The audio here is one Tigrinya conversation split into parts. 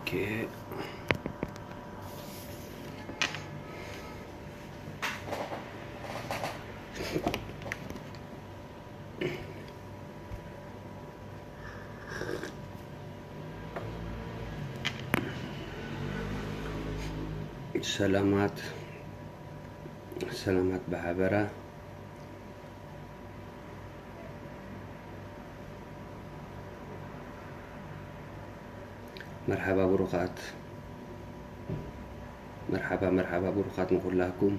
Okay. ሰላማት፣ ሰላማት ብሓበራ። መርሓባ ብሩኻት፣ መርሓባ፣ መርሓባ ብሩኻት ንኹላኩም።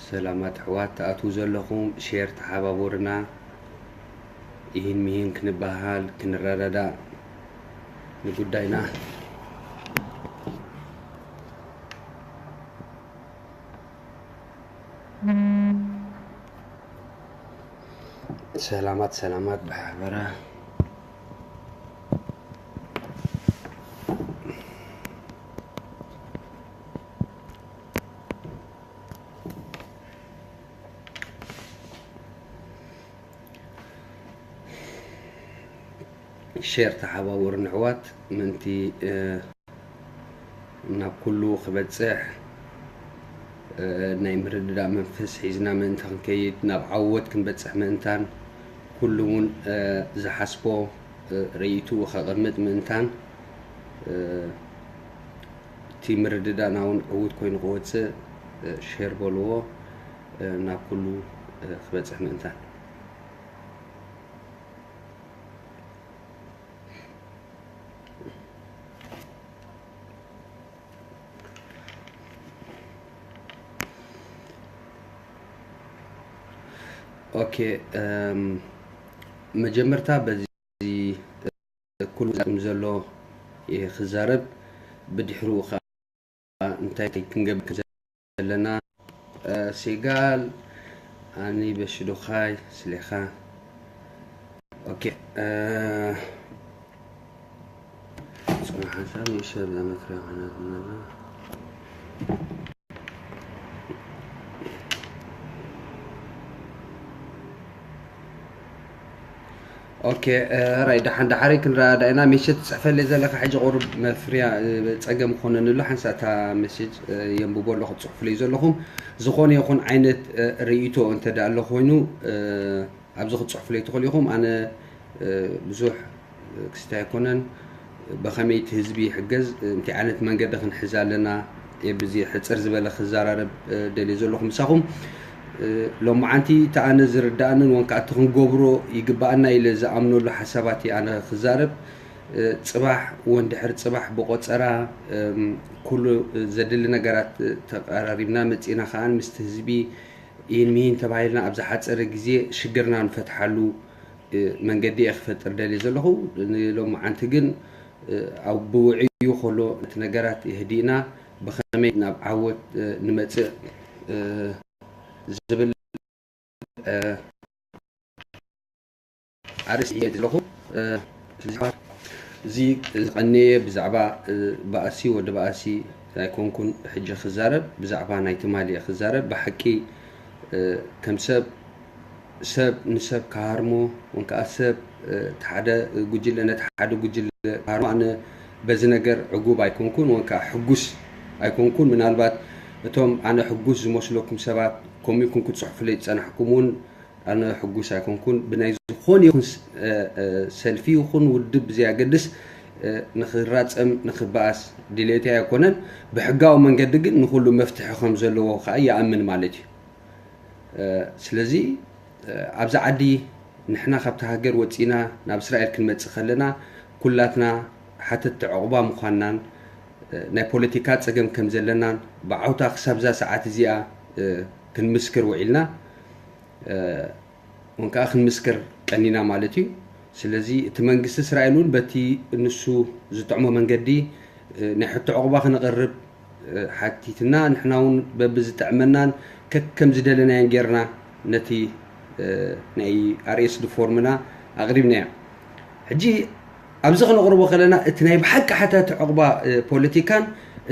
ሰላማት ኣሕዋት፣ ትኣትዉ ዘለኹም ሼር ተሓባበሩና። ይህን ሚህን ክንበሃል፣ ክንረዳዳእ ንጉዳይና። ሰላማት፣ ሰላማት ብሓበራ። ሼር ተሓባበሩኒ ኣሕዋት፣ ምእንቲ፣ እ፣ ናብ ኩሉ ክበጽሕ፣ እ፣ ናይ ምርድዳእ መንፈስ ሒዝና ምእንቲ ክንከይድ፣ ናብ ዓወት ክንበጽሕ ምእንታን፣ ኩሉ እውን፣ እ፣ ዝሓስቦ፣ እ፣ ርእይትኡ ከቐምጥ ምእንታን፣ እ፣ እቲ ምርድዳእና እውን ዕዉት ኮይኑ ክወጽእ፣ እ፣ ሼር በልዎ፣ እ፣ ናብ ኩሉ፣ እ፣ ክበጽሕ ምእንታን። ኦኬ፣ እም፣ መጀመርታ በዚ ኩሉ ዘጋጥም ዘሎ እየ ክዛረብ፣ ብድሕሪኡ ኸዓ እንታይ ክንገብር ከም ዘለና፣ እ፣ ሴጋል፣ ኣኒ በሽዶኻይ፣ ስሌኻ። ኦኬ፣ እ፣ ጽኑሕ ሓንሳብ ንእሽቶ ብዛ መትሪያ ኮይና ትነብር። ኦኬ፣ እ፣ ራይ፣ ደሓን ደሓረይ ክንረዳዳ ኢና። ሜሴጅ ትጽሕፈለይ ዘለኻ ሕጂ ቁሩብ መፍርያ፣ እ፣ ጸገም ክኾነኒ ኣሎ። ሓንሳእ እታ ሜሴጅ፣ እ፣ የንብቦ ኣለኹ፣ ትጽሕፉለይ ዘለኹም። ዝኾነ ይኹን ዓይነት፣ እ፣ ርእይቶ እንተ ደኣ ኣሎ ኮይኑ፣ እ፣ ኣብዚ ክትጽሕፉለይ ትኽእሉ ኢኹም። ኣነ፣ እ፣ ብዙሕ፣ እ፣ ክስታይ ኣይኮነን። ብኸመይ እቲ ህዝቢ ይሕገዝ፣ እ፣ እንታይ ዓይነት መንገዲ ክንሕዝ ኣለና፣ እየ ብዚ ሕጽር ዝበለ ክዘራረብ፣ እ፣ ደልየ ዘለኹ ምሳኹም። እ፣ ሎማዓንቲ እቲ ኣነ ዝርድኣንን ወን ከኣ እቲ ክንገብሮ ይግብኣና ኢለ ዝኣምነሉ ሓሳባት እየ ኣነ ክዛረብ። እ፣ ጽባሕ ወን ድሕሪ ጽባሕ ብቆጸራ፣ እም፣ ኩሉ ዘድሊ ነገራት፣ እ፣ ተቀራሪብና መጺእና ከኣ ምስቲ ህዝቢ ኢን ሚን ተባሂልና ኣብ ዝሓጸረ ግዜ ሽግርና ንፈትሓሉ፣ እ፣ መንገዲ እየ ክፈጥር ደልየ ዘለኹ። ንሎማዓንቲ ግን፣ እ፣ ኣብ ብውዕዩ ከሎ እቲ ነገራት የህዲእና ብኸመይ ናብ ዓወት፣ እ፣ ንመጽእ፣ እ፣ ዝብል፣ እ፣ ኣርእስቲ እየ ዘለኹ። እ፣ እዚ ዝቐነየ ብዛዕባ፣ እ፣ ባእሲ፣ ወዲ ባእሲ ኣይኮንኩን ሕጂ ክዛረብ፣ ብዛዕባ ናይ ትማሊ እየ ክዛረብ። ብሓቂ፣ እ፣ ከም ሰብ፣ ሰብ ንሰብ ክሃርሞ፣ ወን ከኣ ሰብ፣ እ፣ እቲ ሓደ ጉጅለ ነቲ ሓደ ጉጅለ ክሃርሞ፣ ኣነ በዚ ነገር ዕጉብ ኣይኮንኩን፣ ወን ከኣ ሕጉስ ኣይኮንኩን። ምናልባት እቶም ኣነ ሕጉስ ዝመስለኩም ሰባት፣ ከምኡ ኢልኩም ክትጽሕፉለይ ዝጸናሕኩም እውን፣ ኣነ ሕጉስ ኣይኮንኩን። ብናይ ዝኾነ ይኹን ስ-፣ እ፣ እ፣ ሰልፊ ይኹን ውድብ ብዘየገድስ፣ እ፣ ንኽራጸም፣ ንኽበኣስ ድሌተይ ኣይኮነን። ብሕጋዊ መንገዲ ግን ንኹሉ መፍትሒ ከም ዘለዎ ከኣ ይኣምን ማለት እዩ። እ፣ ስለዚ፣ እ፣ ኣብዚ ዓዲ ንሕና ካብቲ ሃገር ወጺና ናብ እስራኤል ክንመጽእ ከለና፣ ኩላትና ሓተትቲ ዕቑባ ምዃንናን፣ እ፣ ናይ ፖለቲካ ጸገም ከም ዘለናን፣ ብዓውታ ክሳብ እዛ ሰዓት እዚኣ፣ እ፣ ክንምስክር ውዒልና። እ፣ እውን ከኣ ክንምስክር ቀኒና ማለት እዩ። ስለዚ እቲ መንግስቲ እስራኤል እውን በቲ ንሱ ዝጥዕሞ መንገዲ፣ እ፣ ናይ ሕቶ ዕቑባ ክነቕርብ፣ እ፣ ሓቲትና፣ ንሕና እውን በብዝጥዕመናን ከከም ዝደለናዮን ጌርና ነቲ፣ እ፣ ናይ ኣር ኤስ ዲ ፎርምና ኣቕሪብናዮ። ሕጂ ኣብዚ ክነቕርቦ ከለና እቲ ናይ ብሓቂ ሓታቲ ዕቑባ፣ እ፣ ፖለቲካን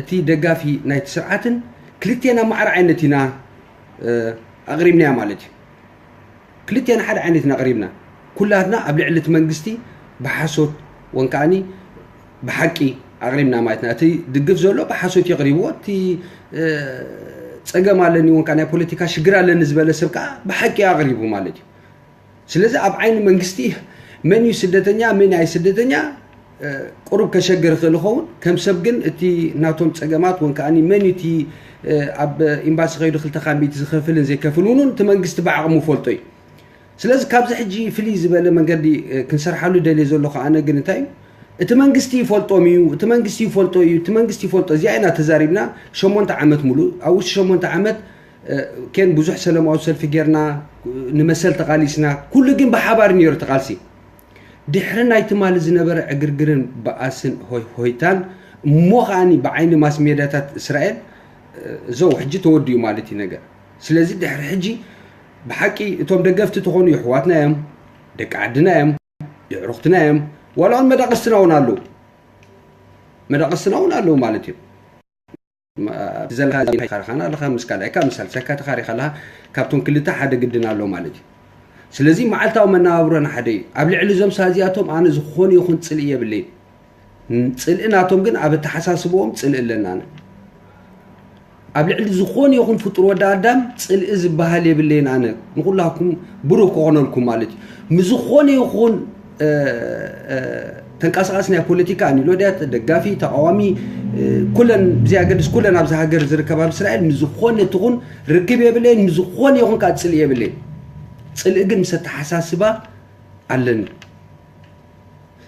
እቲ ደጋፊ ናይቲ ስርዓትን ክልቴና ማዕረ ዓይነት ኢና፣ እ፣ ኣቕሪብናዮ ማለት እዩ። ክልቴና ሓደ ዓይነት ኢና ኣቕሪብና። ኩላትና ኣብ ልዕሊ እቲ መንግስቲ ብሓሶት ወን ከዓኒ ብሓቂ ኣቕሪብና ማለት ኢና። እቲ ድግፍ ዘሎ ብሓሶት የቕሪብዎ፣ እቲ ጸገም ኣለኒ ወን ከዓ ናይ ፖለቲካ ሽግር ኣለኒ ዝበለ ሰብ ከዓ ብሓቂ ኣቕሪቡ ማለት እዩ። ስለዚ ኣብ ዓይኒ መንግስቲ መን እዩ ስደተኛ፣ መን ኣይ ስደተኛ ቁሩብ ከሸግር ይኽእል ይኸውን። ከም ሰብ ግን እቲ ናቶም ጸገማት ወን ከዓኒ መን እዩ እቲ ኣብ ኤምባሲ ከይዱ ክልተ ካብ ሚእቲ ዝኸፍልን ዘይከፍል እውን እቲ መንግስቲ ብዓቕሙ ፈልጦ እዩ። ስለዚ ካብዚ ሕጂ ፍልይ ዝበለ መንገዲ ክንሰርሓሉ ደልየ ዘለኹ ኣነ ግን እንታይ እዩ፣ እቲ መንግስቲ ይፈልጦም እዩ፣ እቲ መንግስቲ ይፈልጦ እዩ፣ እቲ መንግስቲ ይፈልጦ። እዚኣ ኢና ተዛሪብና ሸሞንተ ዓመት ሙሉእ። ኣብ ውሽጢ ሸሞንተ ዓመት ኬን ብዙሕ ሰለማዊ ሰልፊ ጌርና፣ ንመሰል ተቓሊስና፣ ኩሉ ግን ብሓባር ነይሩ እቲ ቃልሲ። ድሕሪ ናይ ትማሊ ዝነበረ ዕግርግርን በኣስን ሆይ ሆይታን እሞ ከዓኒ ብዓይኒ ማስ ሜድያታት እስራኤል፣ ዘው ሕጂ ተወዲኡ ማለት እዩ ነገር። ስለዚ ድሕሪ ሕጂ ብሓቂ እቶም ደገፍቲ ትኾኑ የሕዋትና እዮም፣ ደቂ ዓድና እዮም፣ የዕሩኽትና እዮም። ዋላ እውን መዳቕስትና እውን ኣለዉ፣ መዳቕስትና እውን ኣለዉ ማለት እዩ። ዘለካ ዜና ይካርኻና ኣለኻ፣ ምስ ካልኣይካ ምስ ሳልሳይካ ተኻሪኻ ኣለኻ። ካብቶም ክልተ ሓደ ግድን ኣሎ ማለት እዩ። ስለዚ መዓልታዊ መነባብሮና ሓደ እዩ። ኣብ ልዕሊ እዞም ሳዚኣቶም ኣነ ዝኾነ ይኹን ጽልኢ የብለይን። ጽልኢ ናቶም ግን ኣብ ኣተሓሳስብኦም ጽልኢ ኣለና ኣነ። ኣብ ልዕሊ ዝኾነ ይኹን ፍጡር ወዲ ኣዳም ጽልኢ ዝበሃል የብለይን ኣነ። ንኹላኩም ብሩህ ክኾነልኩም ማለት እዩ። ምስ ዝኾነ ይኹን ተንቀሳቐሲ ናይ ፖለቲካ ኣኒሎድያ ደጋፊ ተቃዋሚ ኩለን ብዘይ ኣገድስ ኩለን ኣብዚ ሃገር ዝርከባ ኣብ እስራኤል ምስ ዝኾነ ትኹን ርክብ የብለይን፣ ምስ ዝኾነ ይኹን ከዓ ጽልኢ የብለይን። ጽልኢ ግን ምስ ኣተሓሳስባ ኣለኒ።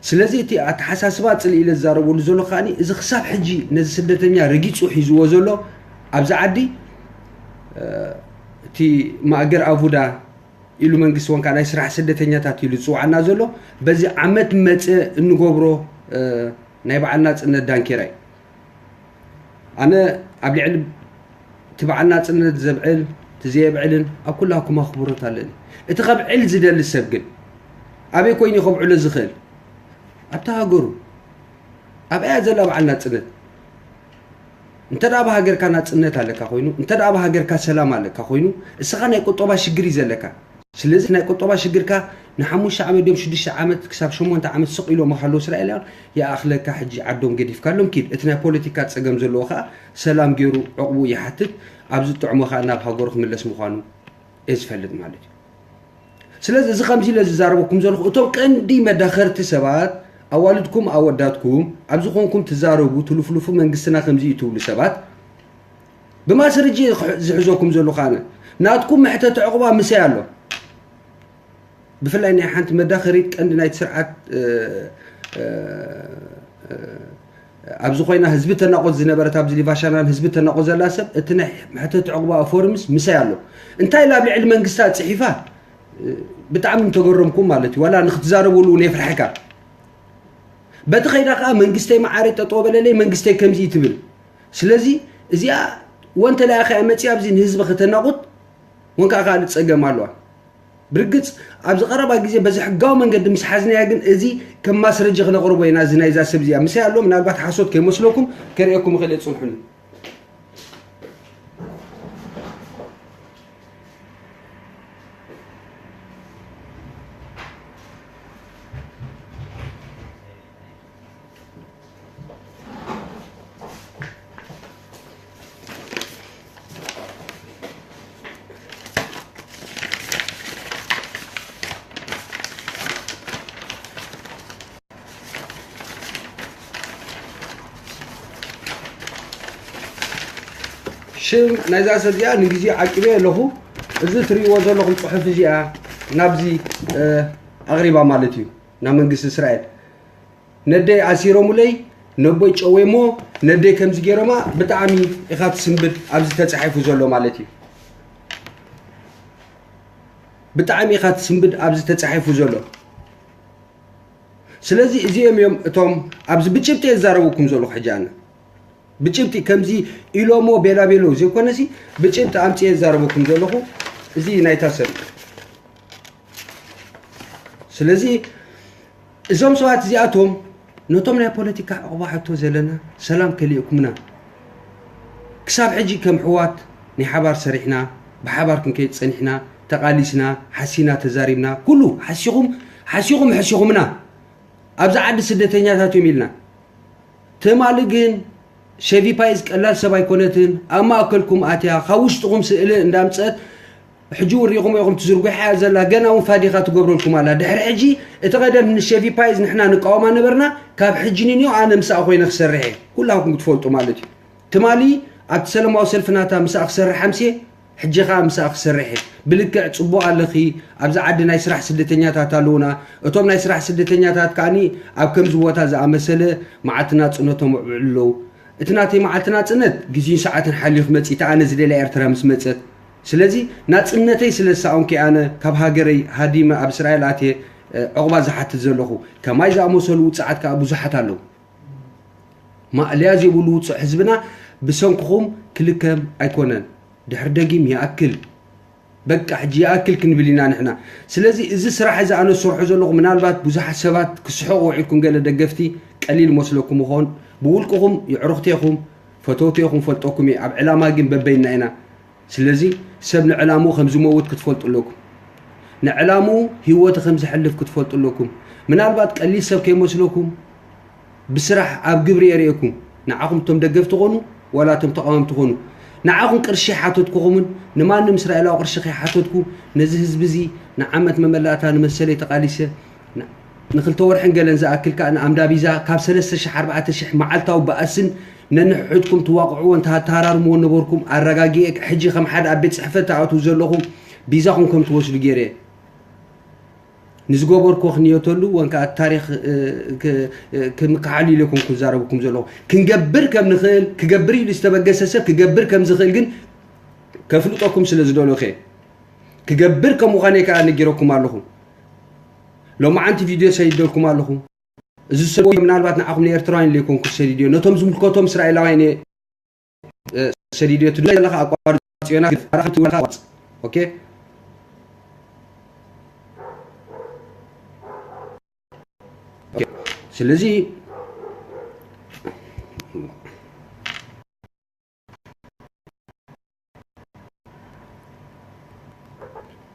ስለዚ እቲ ኣተሓሳስባ ጽልኢ ኢለ ዝዛረበሉ ዘሎ ከዓኒ እዚ ክሳብ ሕጂ ነዚ ስደተኛ ረጊጹ ሒዝዎ ዘሎ ኣብዚ ዓዲ እቲ ማእገር ኣቡዳ ኢሉ መንግስቲ ወንካ ናይ ስራሕ ስደተኛታት ኢሉ ዝፅዋዓና ዘሎ በዚ ዓመት መፀ እንገብሮ ናይ በዓል ናፅነት ዳንኬራ እዩ። ኣነ ኣብ ልዕሊ እቲ በዓል ናፅነት ዘብዕል እቲ ዘየብዕልን ኣብ ኩላኩም ኣኽብሮት ኣለኒ። እቲ ከብዕል ዝደሊ ሰብ ግን ኣበይ ኮይኑ ከብዕሎ ዝኽእል? ኣብታ ሃገሩ ኣብያ ዘላ በዓል ናፅነት እንተ ደኣ ኣብ ሃገርካ ናጽነት ኣለካ ኮይኑ፣ እንተ ደኣ ኣብ ሃገርካ ሰላም ኣለካ ኮይኑ፣ እስኻ ናይ ቁጠባ ሽግር እዩ ዘለካ። ስለዚ ናይ ቁጠባ ሽግርካ ንሓሙሽተ ዓመት ድዮም ሽዱሽተ ዓመት ክሳብ ሸሞንተ ዓመት ስቕ ኢሎሞ ከለዉ እስራኤላውያን ይኣኽለካ፣ ሕጂ ዓዶም ገዲፍካሎም ኪድ። እቲ ናይ ፖለቲካ ጸገም ዘለዎ ከኣ ሰላም ገይሩ ዕቕቡ ይሓትት፣ ኣብ ዝጥዕሞ ከኣ ናብ ሃገሩ ክምለስ ምዃኑ እየ ዝፈልጥ ማለት እዩ። ስለዚ እዚ ከምዚ ኢለ ዝዛረበኩም ዘለኹ እቶም ቀንዲ መዳኸርቲ ሰባት ኣዋልድኩም ኣወዳትኩም ኣብዚ ኮንኩም ትዛረቡ ትልፍልፉ መንግስትና ከምዚ እዩ ትብሉ ሰባት ብማስረጂ ዝሕዘኩም ዘለኹ ኣነ ናትኩም መሕተቲ ዕቑባ ምሳይ ኣሎ። ብፍላይ ናይ ሓንቲ መዳኸሪት ቀንዲ ናይቲ ስርዓት ኣብዚ ኮይና ህዝቢ ተናቆት ዝነበረት ኣብዚ ሊቫሻናን ህዝቢ ተናቆት ዘላ ሰብ እቲ ናይ መሕተቲ ዕቑባ ፎርምስ ምሳይ ኣሎ። እንታይ ኢላ ኣብ ልዕሊ መንግስታ ጽሒፋ ብጣዕሚ እንተገረምኩም ማለት እዩ። ዋላ ንክትዛረብሉ እውን የፍርሐካ። በቲ ከይዳ ከዓ መንግስተይ መዓረይ ጠጠው በለለይ መንግስተይ ከምዚ እዩ ትብል። ስለዚ እዚኣ ወንተ ላይ ከያ መፅያ ኣብዚ ንህዝቢ ከተናቁት ወንካ ካልእ ፀገም ኣለዋ። ብርግፅ ኣብዚ ቀረባ ግዜ በዚ ሕጋዊ መንገዲ ምስ ሓዝናያ ግን እዚ ከም ማስረጂ ክነቕርቦ ኢና። እዚ ናይዛ ሰብ እዚኣ ምሳይ ኣሎ። ምናልባት ሓሶት ከይመስለኩም ከርእየኩም ይኽእል እየ። ፅንሑኒ። ሽም ናይዛ ሰብ እዚኣ ንግዜ ዓቂበ ኣለኹ። እዚ ትርእይዎ ዘለኹም ጽሑፍ እዚኣ ናብዚ ኣቕሪባ ማለት እዩ፣ ናብ መንግስቲ እስራኤል። ነደይ ኣሲሮሙለይ፣ ነቦይ ጨወሞ፣ ነደይ ከምዚ ገይሮማ። ብጣዕሚ ኢኻ ትስንብድ ኣብዚ ተጻሒፉ ዘሎ ማለት እዩ። ብጣዕሚ ኢኻ ትስንብድ ኣብዚ ተጻሒፉ ዘሎ። ስለዚ እዚኦም እዮም እቶም ኣብዚ ብጭብጢ እየ ዝዛረበኩም ዘለኹ ሕጂ ኣነ። ብጭብጢ ከምዚ ኢሎሞ ቤላ ቤሎ ዘይኮነሲ ብጭብጢ ኣምፅየ ዝዛረበኩም ዘለኹ እዚ ናይታ ሰብ። ስለዚ እዞም ሰባት እዚኣቶም ነቶም ናይ ፖለቲካ ዕቑባ ሕቶ ዘለና ሰላም ከሊእኩምና። ክሳብ ሕጂ ከም ሕዋት ናይ ሓባር ሰሪሕና፣ ብሓባር ክንከይድ ጸኒሕና፣ ተቓሊስና፣ ሓሲና ተዛሪብና፣ ኩሉ ሓሲኹም፣ ሓሲኹም፣ ሕሲኹምና። ኣብዚ ዓዲ ስደተኛታት እዮም ኢልና። ትማሊ ግን ሸቪ ፓይዝ ቀላል ሰብ ኣይኮነትን። ኣብ ማእከልኩም ኣትያ ካብ ውሽጥኹም ስእሊ እንዳምፀት ሕጂ እውን ሪኹም ኢኹም ትዝርጉሓ እያ ዘላ። ገና እውን ፋዲኻ ትገብረልኩም ኣላ። ድሕሪ ሕጂ እቲ ቀደም ንሸቪ ፓይዝ ንሕና ንቃወማ ነበርና። ካብ ሕጂ ንንዮ ኣነ ምስኣ ኮይነ ክሰርሕ እየ። ኩላኩም ክትፈልጡ ማለት እዩ። ትማሊ ኣብቲ ሰለማዊ ሰልፊ ናታ ምስኣ ክሰርሕ ኣምስየ። ሕጂ ኸኣ ምስኣ ክሰርሕ እየ። ብልክዕ ጽቡቕ ኣለኺ። ኣብዚ ዓዲ ናይ ስራሕ ስደተኛታት ኣለዉና። እቶም ናይ ስራሕ ስደተኛታት ከኣኒ ኣብ ከምዚ ቦታ ዝኣመሰለ መዓልቲ ናጽነቶም የዕብዕሉ ኣለዉ። እቲ ናተይ መዓልቲ ናጽነት ግዜን ሰዓትን ሓልዩ ክመጽእ፣ እቲ ኣነ ዝደልያ ኤርትራ ምስ መጸት። ስለዚ ናጽነተይ ስለ ዝሰኣንኩ ኣነ ካብ ሃገረይ ሃዲመ ኣብ እስራኤል ኣትየ፣ እ፣ ዕቑባ ዝሓትት ዘለኹ። ከማይ ዝኣመሰሉ ውጽዓት ከኣ ብዙሓት ኣለዉ። ማእለያ ዘይብሉ ውጹዕ ህዝብና ብሰንክኹም ክልከም ኣይኮነን። ድሕሪ ደጊም ይኣክል። በቃ ሕጂ ይኣክል ክንብል ኢና ንሕና። ስለዚ እዚ ስራሕ እዚ ኣነ ዝሰርሖ ዘለኹ ምናልባት ብዙሓት ሰባት ክስሕቑ ውዒልኩም ገለ ደገፍቲ ቀሊል መስለኩም ይኾን። ብውልቅኹም የዕሩኽቲ ኢኹም፣ ፈተውቲ ኢኹም፣ ፈልጠኩም እየ። ኣብ ዕላማ ግን በበይና ኢና። ስለዚ ሰብ ንዕላምኡ ከም ዝመውት ክትፈልጡ ኣለኩም። ንዕላምኡ ህይወቱ ከም ዘሕልፍ ክትፈልጡ ኣለኩም። ምናልባት ቀሊል ሰብ ከይመስለኩም ብስራሕ ኣብ ግብሪ የርእየኩም። ንዓኹም እቶም ደገፍቲ ኾኑ ዋላ እቶም ተቓወምቲ ኾኑ ንዓኹም ቅርሺ ሓተትኩኹምን ንማንም እስራኤላዊ ቅርሺ ከይሓተትኩ ነዚ ህዝቢ እዚ ንዓመት መመላእታ ንመሰለይ ተቓሊሰ ን-፣ ንክልተ ወርሕን ገለን ዝኣክል ከኣ ንኣምዳ ቪዛ ካብ ሰለስተ ሽሕ ኣርባዕተ ሽሕ መዓልታዊ ባእስን ነንሕድኩም ትዋቕዕዎን ተሃራርምዎን ነበርኩም። ኣረጋጊኤ ሕጂ ከም ሓደ ኣብ ቤት ጽሕፈት ትኣትዉ ዘለኹም ቪዛኹም ከም ትወስዱ ገይረ እየ። ንዝገበርኩዎ ክንየተሉ ወን ከኣ ታሪኽ፣ እ፣ ክ-፣ እ፣ ክምክሓሉ ኢለ ኮንኩ ዝዛረበኩም ዘለኹ። ክንገብር ከም ንኽእል፣ ክገብር ኢሉ ዝተበገሰ ሰብ ክገብር ከም ዝኽእል ግን ከፍልጠኩም ስለ ዝደለኹ እየ። ክገብር ከም ምዃነይ ከኣ ነጊረኩም ኣለኹ። ሎማዓንቲ ቪድዮ ሰዲደልኩም ኣለኹ። እዚ ሰዲድዮ ምናልባት ንዓኹም ንኤርትራውያን ኢለ ኣይኮንኩ ሰዲድዮ። ነቶም ዝምልከቶም እስራኤላውያን እየ፣ እ፣ ሰዲድዮ። ትድለ ዘለኻ ኣቋርጽ፣ ጽዮና፣ ኣራኽብ ትብለካ ኣቋርጽ። ኦኬ? ኦኬ። ስለዚ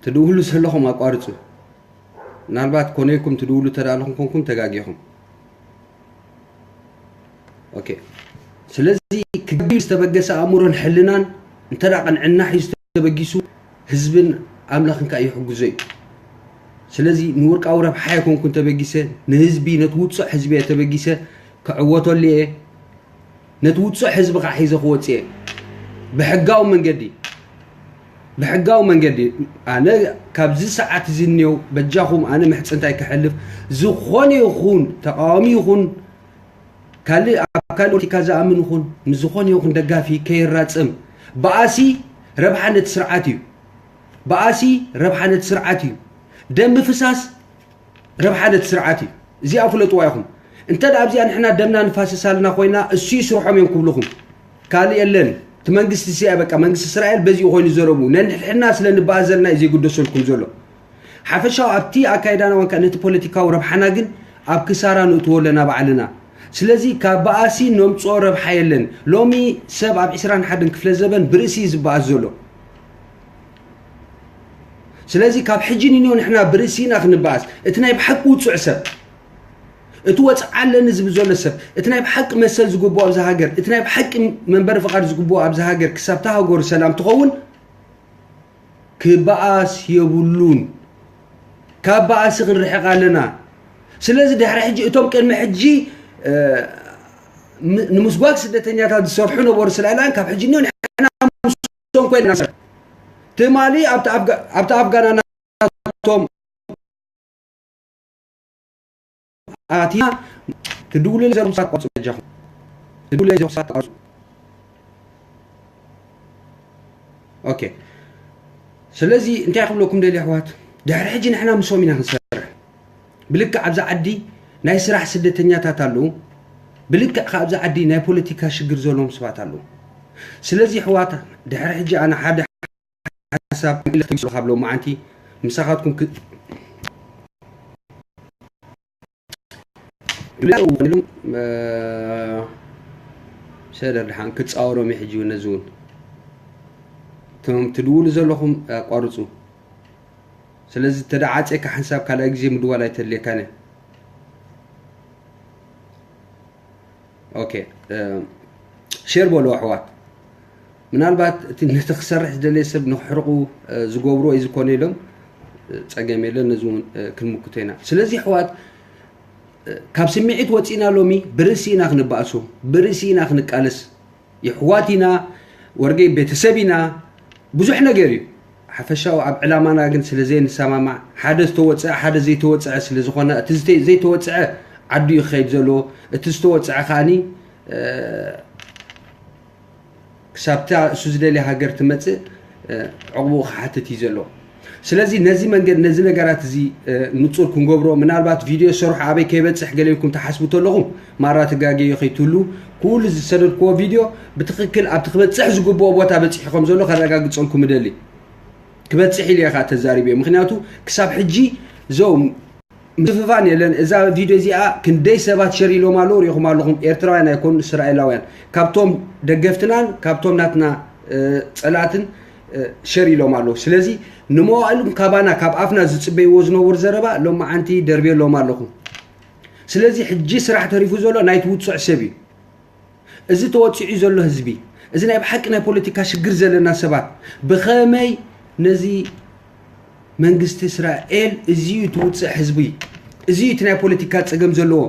ትድውሉ ዘለኹም ኣቋርጹ። ምናልባት ኮነ ኢልኩም ትድውሉ ተዳለኹም ኮንኩም ተጋጊኹም። ኦኬ። ስለዚ ክግቢ ዝተበገሰ ኣእምሮን ሕልናን እንተ ደኣ ቅንዕና ሒዙ ተበጊሱ ህዝብን ኣምላኽን ከኣ ይሕግዞ እዩ። ስለዚ ንውልቃዊ ረብሓ ኣይኮንኩን ተበጊሰ፣ ንህዝቢ፣ ነቲ ውጹዕ ህዝቢ እየ ተበጊሰ፣ ክዕወተሉ እየ። ነቲ ውጹዕ ህዝቢ ከኣ ሒዘ ክወጽእ እየ። ብሕጋዊ መንገዲ፣ ብሕጋዊ መንገዲ። ኣነ ካብዚ ሰዓት እዚ እኒኦ፣ በጃኹም ኣነ ምሕጽንታይ ክሕልፍ፣ ዝኾነ ይኹን ተቃዋሚ ይኹን ካልእ ኣብ ካልእ ፖለቲካ ዝኣምን ይኹን ምስ ዝኾነ ይኹን ደጋፊ ከይራጸም። ባእሲ ረብሓ ነቲ ስርዓት እዩ። ባእሲ ረብሓ ነቲ ስርዓት እዩ። ደም ምፍሳስ ረብሓ ነቲ ስርዓት እዩ። እዚኣ ፍለጥዋ ኢኹም። እንተ ደኣ ኣብዚኣ ንሕና ደምና ንፋስስ ኣለና ኮይና፣ እሱ እዩ ስርሖም እዮም ክብልኹም። ካልእ የለን። እቲ መንግስቲ እዚኣ በቃ መንግስቲ እስራኤል በዚኡ ኮይኑ ዘረቡ። ነንሕድሕድና ስለ ንበኣስ ዘለና እዩ ዘይግደሰልኩም ዘሎ። ሓፈሻዊ ኣብቲ ኣካይዳና ወንካ ነቲ ፖለቲካዊ ረብሓና ግን ኣብ ክሳራ ንእትዎ ኣለና ባዕልና። ስለዚ ካብ በኣሲ ነምጽኦ ረብሓ የለን። ሎሚ ሰብ ኣብ ዕስራን ሓደን ክፍለ ዘበን ብርእሲ እዩ ዝበኣስ ዘሎ። ስለዚ ካብ ሕጂ ንንዮ ንሕና ብርእሲና ክንበኣስ፣ እቲ ናይ ብሓቂ ውጹዕ ሰብ፣ እቲ ወጽዓ ኣለኒ ዝብል ዘሎ ሰብ፣ እቲ ናይ ብሓቂ መሰል ዝግብኦ ኣብዛ ሃገር፣ እቲ ናይ ብሓቂ መንበሪ ፍቓድ ዝግብኦ ኣብዛ ሃገር ክሳብ እታ ሃገሩ ሰላም ትኸውን ክበኣስ የብሉን። ካብ በኣሲ ክንርሕቕ ኣለና። ስለዚ ድሕሪ ሕጂ እቶም ቅድሚ ሕጂ፣ እ፣ ም-፣ ንምስጓግ ስደተኛታት ዝሰርሑ ነበሩ እስራኤላውያን ካብ ሕጂ ንዮ ንሕና ምስኦም ኮይና ንሰርሕ። ትማሊ ኣብቲ ኣፍጋ-፣ ኣብቲ ኣፍጋና ናቶም ኣቲና ትድውሉ ዘለኹም ሰባት ኣቋርጹ በጃኹም። ትድውሉ ዘለኹም ሰባት ኣቋርጹ። ኦኬ። ስለዚ እንታይ ክብለኩም ደልየ ኣሕዋት፣ ድሕሪ ሕጂ ንሕና ምስኦም ኢና ክንሰርሕ። ብልክዕ ኣብዛ ዓዲ ናይ ስራሕ ስደተኛታት ኣለዉ። ብልክዕ ከኣ ኣብዛ ዓዲ ናይ ፖለቲካ ሽግር ዘለዎም ሰባት ኣለዉ። ስለዚ ኣሕዋት ድሕሪ ሕጂ ኣነ ሓደ ሓሳብ ኢለ ተጊሱ ካብ ሎማዓንቲ ምሳኻትኩም ክ-፣ ኢሎም፣ እ፣ ሰደር ድሓን ክጻወሮም እዩ ሕጂ እውን ነዚ እውን። እቶም ትድውሉ ዘለኹም ኣቋርጹ። ስለዚ ተደዓጼካ ሓንሳብ ካልኣይ ግዜ ምድዋል ኣይተድልየካን እያ። ኦኬ፣ እ፣ ሼር በሉ ኣሕዋት። ምናልባት እቲ ነቲ ክሰርሕ ዝደለየ ሰብ ንክሕርቑ፣ እ፣ ዝገብርዎ እዩ ዝኾነ ኢሎም፣ እ፣ ጸገም የለን፣ ነዚ እውን፣ እ፣ ክንምክቶ ኢና። ስለዚ ኣሕዋት፣ እ፣ ካብ ስምዒት ወጺና ሎሚ ብርእሲ ኢና ክንበኣሶ፣ ብርእሲ ኢና ክንቃለስ። የሕዋት ኢና፣ ወርገይ ቤተሰብ ኢና፣ ብዙሕ ነገር እዩ። ሓፈሻዊ ኣብ ዕላማና ግን ስለ ዘይንሰማማዕ፣ ሓደ ዝተወጽዐ፣ ሓደ ዘይተወጽዐ ስለ ዝኾነ፣ እቲ ዝተ-፣ ዘይተወጽዐ ዓዱ እዩ ክኸይድ ዘለዎ፣ እቲ ዝተወጽዐ ከኣኒ፣ እ፣ ክሳብታ እሱ ዝደልያ ሃገር ትመጽእ፣ እ፣ ዕቕብኡ ክሓትት እዩ ዘሎ። ስለዚ ነዚ መንገድ፣ ነዚ ነገራት እዚ፣ እ፣ ንጹር ክንገብሮ፣ ምናልባት ቪድዮ ሰርሑ ኣበይ ከይበጽሕ ገለ ኢልኩም ትሓስቡ ተለኹም፣ ማራ ትጋገዩ ከይትህሉ፣ ኩሉ ዝሰደድክዎ ቪድዮ ብትኽክል ኣብቲ ክበጽሕ ዝግብኦ ቦታ በጺሑ ከም ዘሎ ከረጋግጸልኩም እደሊ። ክበጽሕ ኢለ ኢኻ ተዛሪበ። ምኽንያቱ ክሳብ ሕጂ ዘው ምፍፋን የለን። እዛ ቪድዮ እዚኣ ክንደይ ሰባት ሸር ኢሎም ኣለዉ፣ ሪኢኹም ኣለኹም። ኤርትራውያን ኣይኮኑን፣ እስራኤላውያን። ካብቶም ደገፍትናን ካብቶም ናትና፣ እ፣ ጸላእትን፣ እ፣ ሸር ኢሎም ኣለዉ። ስለዚ ንመዋእሎም ካባና፣ ካብ ኣፍና ዝጽበይዎ ዝነበሩ ዘረባ ሎማዓንቲ ደርብየሎም ኣለኹ። ስለዚ ሕጂ ስራሕ ተሪፉ ዘሎ ናይቲ ውጹዕ ሰብ እዩ። እዚ ተወጺዑ ዘሎ ህዝቢ፣ እዚ ናይ ብሓቂ ናይ ፖለቲካ ሽግር ዘለና ሰባት፣ ብኸመይ ነዚ መንግስቲ እስራኤል እዚ እዩ እቲ ውጽዕ ህዝቢ፣ እዚ እዩ እቲ ናይ ፖለቲካ ጸገም ዘለዎ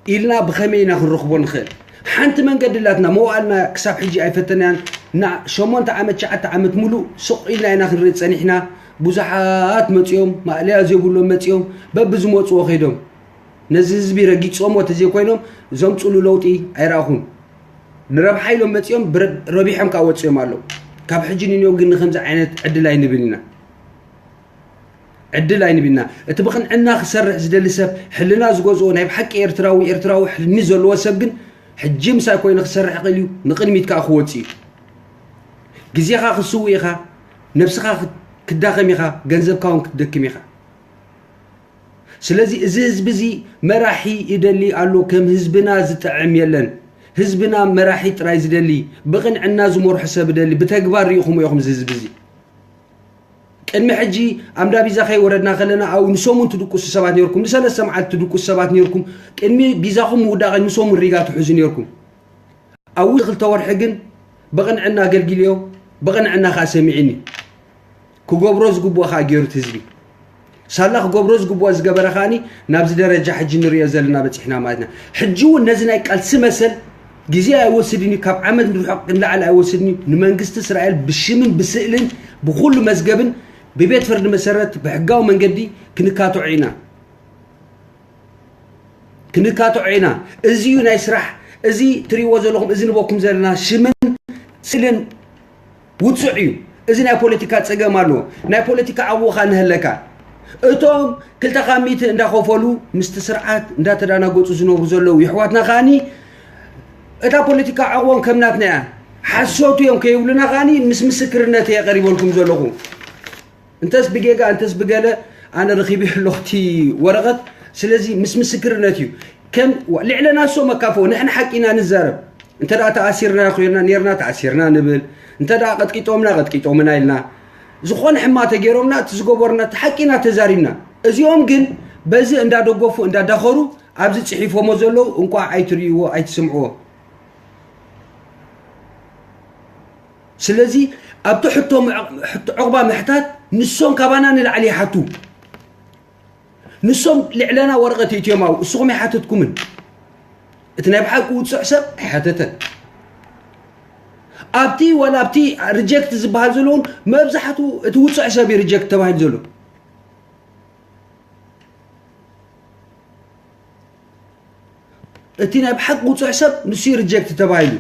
ኢልና ብኸመይ ኢና ክንረኽቦ ንኽእል? ሓንቲ መንገዲ ኣላትና፣ መዋእልና ክሳብ ሕጂ ኣይፈተናያን። ና-፣ ሸሞንተ ዓመት፣ ትሽዓተ ዓመት ሙሉእ ስቕ ኢልና ኢና ክንርኢ ጸኒሕና። ብዙሓት መጺኦም፣ ማእለያ ዘይብሎም መጺኦም፣ በብዝመጽዎ ከይዶም ነዚ ህዝቢ ረጊጾሞ ተዘይኮይኖም ዘምጽሉ ለውጢ ኣይረኣኹን። ንረብሓ ኢሎም መጺኦም፣ ብረ-፣ ረቢሖም ከኣ ወጺኦም ኣለዉ። ካብ ሕጂ ንንዮ ግን ንኸምዚ ዓይነት ዕድል ኣይንብን ኢና። ዕድል ኣይንብና። እቲ ብቕንዕና ክሰርሕ ዝደሊ ሰብ፣ ሕልና ዝገዝኦ፣ ናይ ብሓቂ ኤርትራዊ፣ ኤርትራዊ ሕልሚ ዘለዎ ሰብ ግን ሕጂ ምሳይ ኮይኑ ክሰርሕ ይኽእል እዩ፣ ንቕድሚት ከኣ ክወጽእ እዩ። ግዜኻ ክትስውእ ኢኻ፣ ነብስኻ ክት-፣ ክትዳኸም ኢኻ፣ ገንዘብካ እውን ክትደክም ኢኻ። ስለዚ እዚ ህዝቢ እዚ መራሒ ይደሊ ኣሎ። ከም ህዝብና ዝጥዕም የለን። ህዝብና መራሒ ጥራይ ዝደሊ፣ ብቕንዕና ዝመርሖ ሰብ ይደሊ። ብተግባር ርኢኹሞ ኢኹም እዚ ህዝቢ እዚ። ቅድሚ ሕጂ ኣብ እንዳ ቢዛ ከይወረድና ከለና፣ ኣብኡ ንሰሙን ትድቅሱ ሰባት ነርኩም፣ ንሰለስተ መዓልቲ ትድቅሱ ሰባት ነርኩም። ቅድሚ ቢዛኹም ምውዳቕ ንሰሙን ሪጋ ትሕዙ ነርኩም። ኣብ ውሽጢ ክልተ ወርሒ ግን ብቕንዕና ኣገልጊልዮ፣ ብቕንዕና ከኣ ሰሚዕኒ። ክገብሮ ዝግብኦ ከኣ ገይሩ እቲ ህዝቢ። ሳላ ክገብሮ ዝግብኦ ዝገበረ ከኣኒ ናብዚ ደረጃ ሕጂ ንሪኦ ዘለና በጺሕና ማለት ኢና። ሕጂ እውን ነዚ ናይ ቃልሲ መሰል ግዜ ኣይወስድን እዩ፣ ካብ ዓመት ንርሑቕ ንላዕሊ ኣይወስድን እዩ። ንመንግስቲ እስራኤል ብሽምን ብስእልን ብኹሉ መዝገብን ብቤት ፍርዲ መሰረት ብሕጋዊ መንገዲ ክንካትዖ ኢና። ክንካትዖ ኢና። እዚ እዩ ናይ ስራሕ፣ እዚ ትሪእዎ ዘለኹም፣ እዚ ንበኩም ዘለና ሽምን ስእልን ውጹዕ እዩ። እዚ ናይ ፖለቲካ ጸገም ኣለዎ። ናይ ፖለቲካ ዓቕሙ ከኣ ንህለካ። እቶም ክልተ ካብ ሚእቲ እንዳኸፈሉ ምስቲ ስርዓት እንዳተዳናገጹ ዝነብሩ ዘለዉ የሕዋትና ከኣኒ እታ ፖለቲካ ዓቕቦም ከም ናትና እያ። ሓሶት እዮም ከይብሉና ከኣኒ ምስ ምስክርነት እየ ቀሪበልኩም ዘለኹ። እንተስ ብጌጋ፣ እንተስ ብገለ ኣነ ረኺበዮ ኣለኹ እቲ ወረቐት። ስለዚ ምስ ምስክርነት እዩ። ከም ልዕለና እሶም ኣካፍኦ፣ ንሕና ሓቂ ኢና ንዛረብ። እንተ ደኣ ተኣሲርና ኮይና፣ ኔርና ተኣሲርና ንብል። እንተ ደኣ ቀጥቂጦምና፣ ቀጥቂጦምና ኢልና። ዝኾነ ሕማቕ ተገይሮምና፣ እቲ ዝገበሩና፣ እቲ ሓቂ ኢና ተዛሪብና። እዚኦም ግን በዚ እንዳደገፉ፣ እንዳዳኸሩ፣ ኣብዚ ጽሒፎሞ ዘለዉ እንቋዕ ኣይትርእይዎ፣ ኣይትስምዕዎ። ስለዚ ኣብቲ ሕቶ ምዕ-፣ ሕቶ ዕቑባ ምሕታት ንሶም ካባና ንላዕሊ ይሓቱ። ንሶም ልዕለና ወረቐት የእትዮም፣ ኣብኡ እስኹም ኣይሓተትኩምን። እቲ ናይ ብሓቂ ውጹዕ ሰብ ኣይሓተተን። ኣብቲ ዋላ ኣብቲ ሪጀክት ዝበሃል ዘሎ እውን መብዛሕትኡ እቲ ውጹዕ ሰብ እዩ ሪጀክት ተባሂሉ ዘሎ። እቲ ናይ ብሓቂ ውጹዕ ሰብ ንሱ እዩ ሪጀክት ተባሂሉ።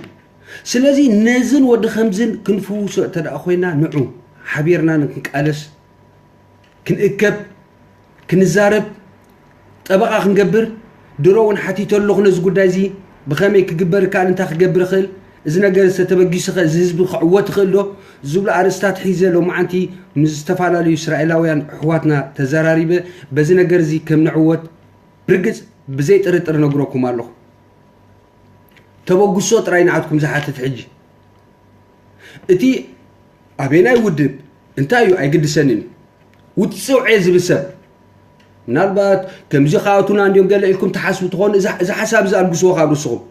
ስለዚ ነዝን ወዲ ከምዝን ክንፍውሶ እንተ ደኣ ኮይና ንዑ ሓቢርና ንክንቃለስ፣ ክንእከብ፣ ክንዛረብ፣ ጠበቓ ክንገብር። ድሮ እውን ሓቲተ ኣለኹ ነዚ ጉዳይ እዚ ብኸመይ ክግበር ይከኣል፣ እንታይ ክገብር ይኽእል፣ እዚ ነገር ዝተተበጊሱ ኸ እዚ ህዝቢ ክዕወት ይኽእል ዶ ዝብሉ ኣርእስታት ሒዘ ሎማዓንቲ ምስ ዝተፈላለዩ እስራኤላውያን ኣሕዋትና ተዘራሪበ። በዚ ነገር እዚ ከም ንዕወት ብርግጽ ብዘይ ጥርጥር ነግረኩም ኣለኹ። ተበግሶ ጥራይ ንዓትኩም ዝሓትት ሕጂ። እቲ ኣበናይ ውድብ እንታይ እዩ ኣይግድሰንን እዩ። ውጽዕ እየ ዝብል ሰብ ምናልባት ከምዚ ክኣቱና እንድዮም ገለ ኢልኩም ትሓስቡ ትኾኑ። እዚ፣ እዚ ሓሳብ እዚ ኣልግስዎ ካብ ርእስኹም።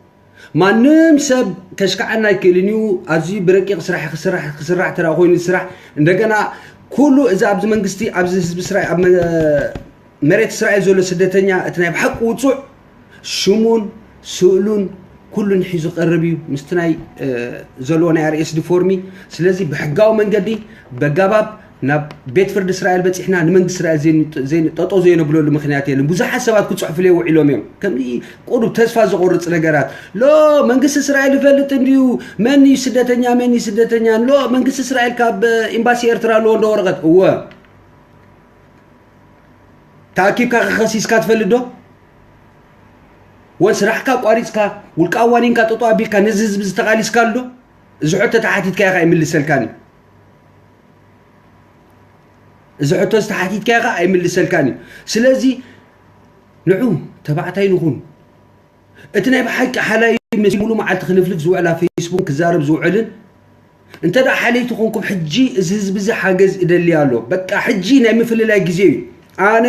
ማንም ሰብ ከሽካዓና ኣይክእልን እዩ። ኣብዚ ብረቂቕ ስራሕ ክስራሕ ክስራሕ ተራ ኮይኑ ስራሕ እንደገና ኩሉ እዚ ኣብዚ መንግስቲ ኣብዚ ህዝቢ ስራሕ ኣብ መ- መሬት እስራኤል ዘሎ ስደተኛ እቲ ናይ ብሓቂ ውፁዕ ሽሙን ስእሉን ኩሉን ሒዙ ቀርብ እዩ ምስቲ ናይ ዘለዎ ናይ ኣርኤስዲ ፎርሚ። ስለዚ ብሕጋዊ መንገዲ በጋባብ ናብ ቤት ፍርዲ እስራኤል በፂሕና ንመንግስቲ እስራኤል ጠጦ ዘይነብለሉ ምክንያት የለን። ብዙሓት ሰባት ክፅሕፉለይ ውዒሎም እዮም። ከም ቁሩብ ተስፋ ዘቆርፅ ነገራት ሎ መንግስቲ እስራኤል ይፈልጥ እንድዩ። መን እዩ ስደተኛ መን እዩ ስደተኛ ሎ መንግስቲ እስራኤል ካብ ኤምባሲ ኤርትራ ኣለዎ እንዶ ወረቐት እወ ተኣኪብካ ከኸሲስካ ትፈልጥ ዶ? ወን ስራሕካ ኣቋሪፅካ ውልቃዊ ዋኒንካ ጠጦ ኣቢልካ ነዚ ህዝቢ ዝተቃሊስካ ኣሎ? እዚ ሕቶ ተሓቲትካ ኢኻ ኣይምልሰልካን እዩ። እዚ ሕቶ ዝተሓቲትካ ኢኻ ኣይምልሰልካን እዩ። ስለዚ ንዑ ተባዕታይ ንኹን። እቲ ናይ ብሓቂ ሓላይ መሲ ሙሉ መዓልቲ ክልፍልፍ ዝውዕል ኣብ ፌስቡክ ክዛረብ ዝውዕልን እንተ ደኣ ሓለይቲ ኮንኩም ሕጂ እዚ ህዝቢ እዚ ሓገዝ እደሊ ኣሎ። በቃ ሕጂ ናይ ምፍልላይ ግዜ እዩ። ኣነ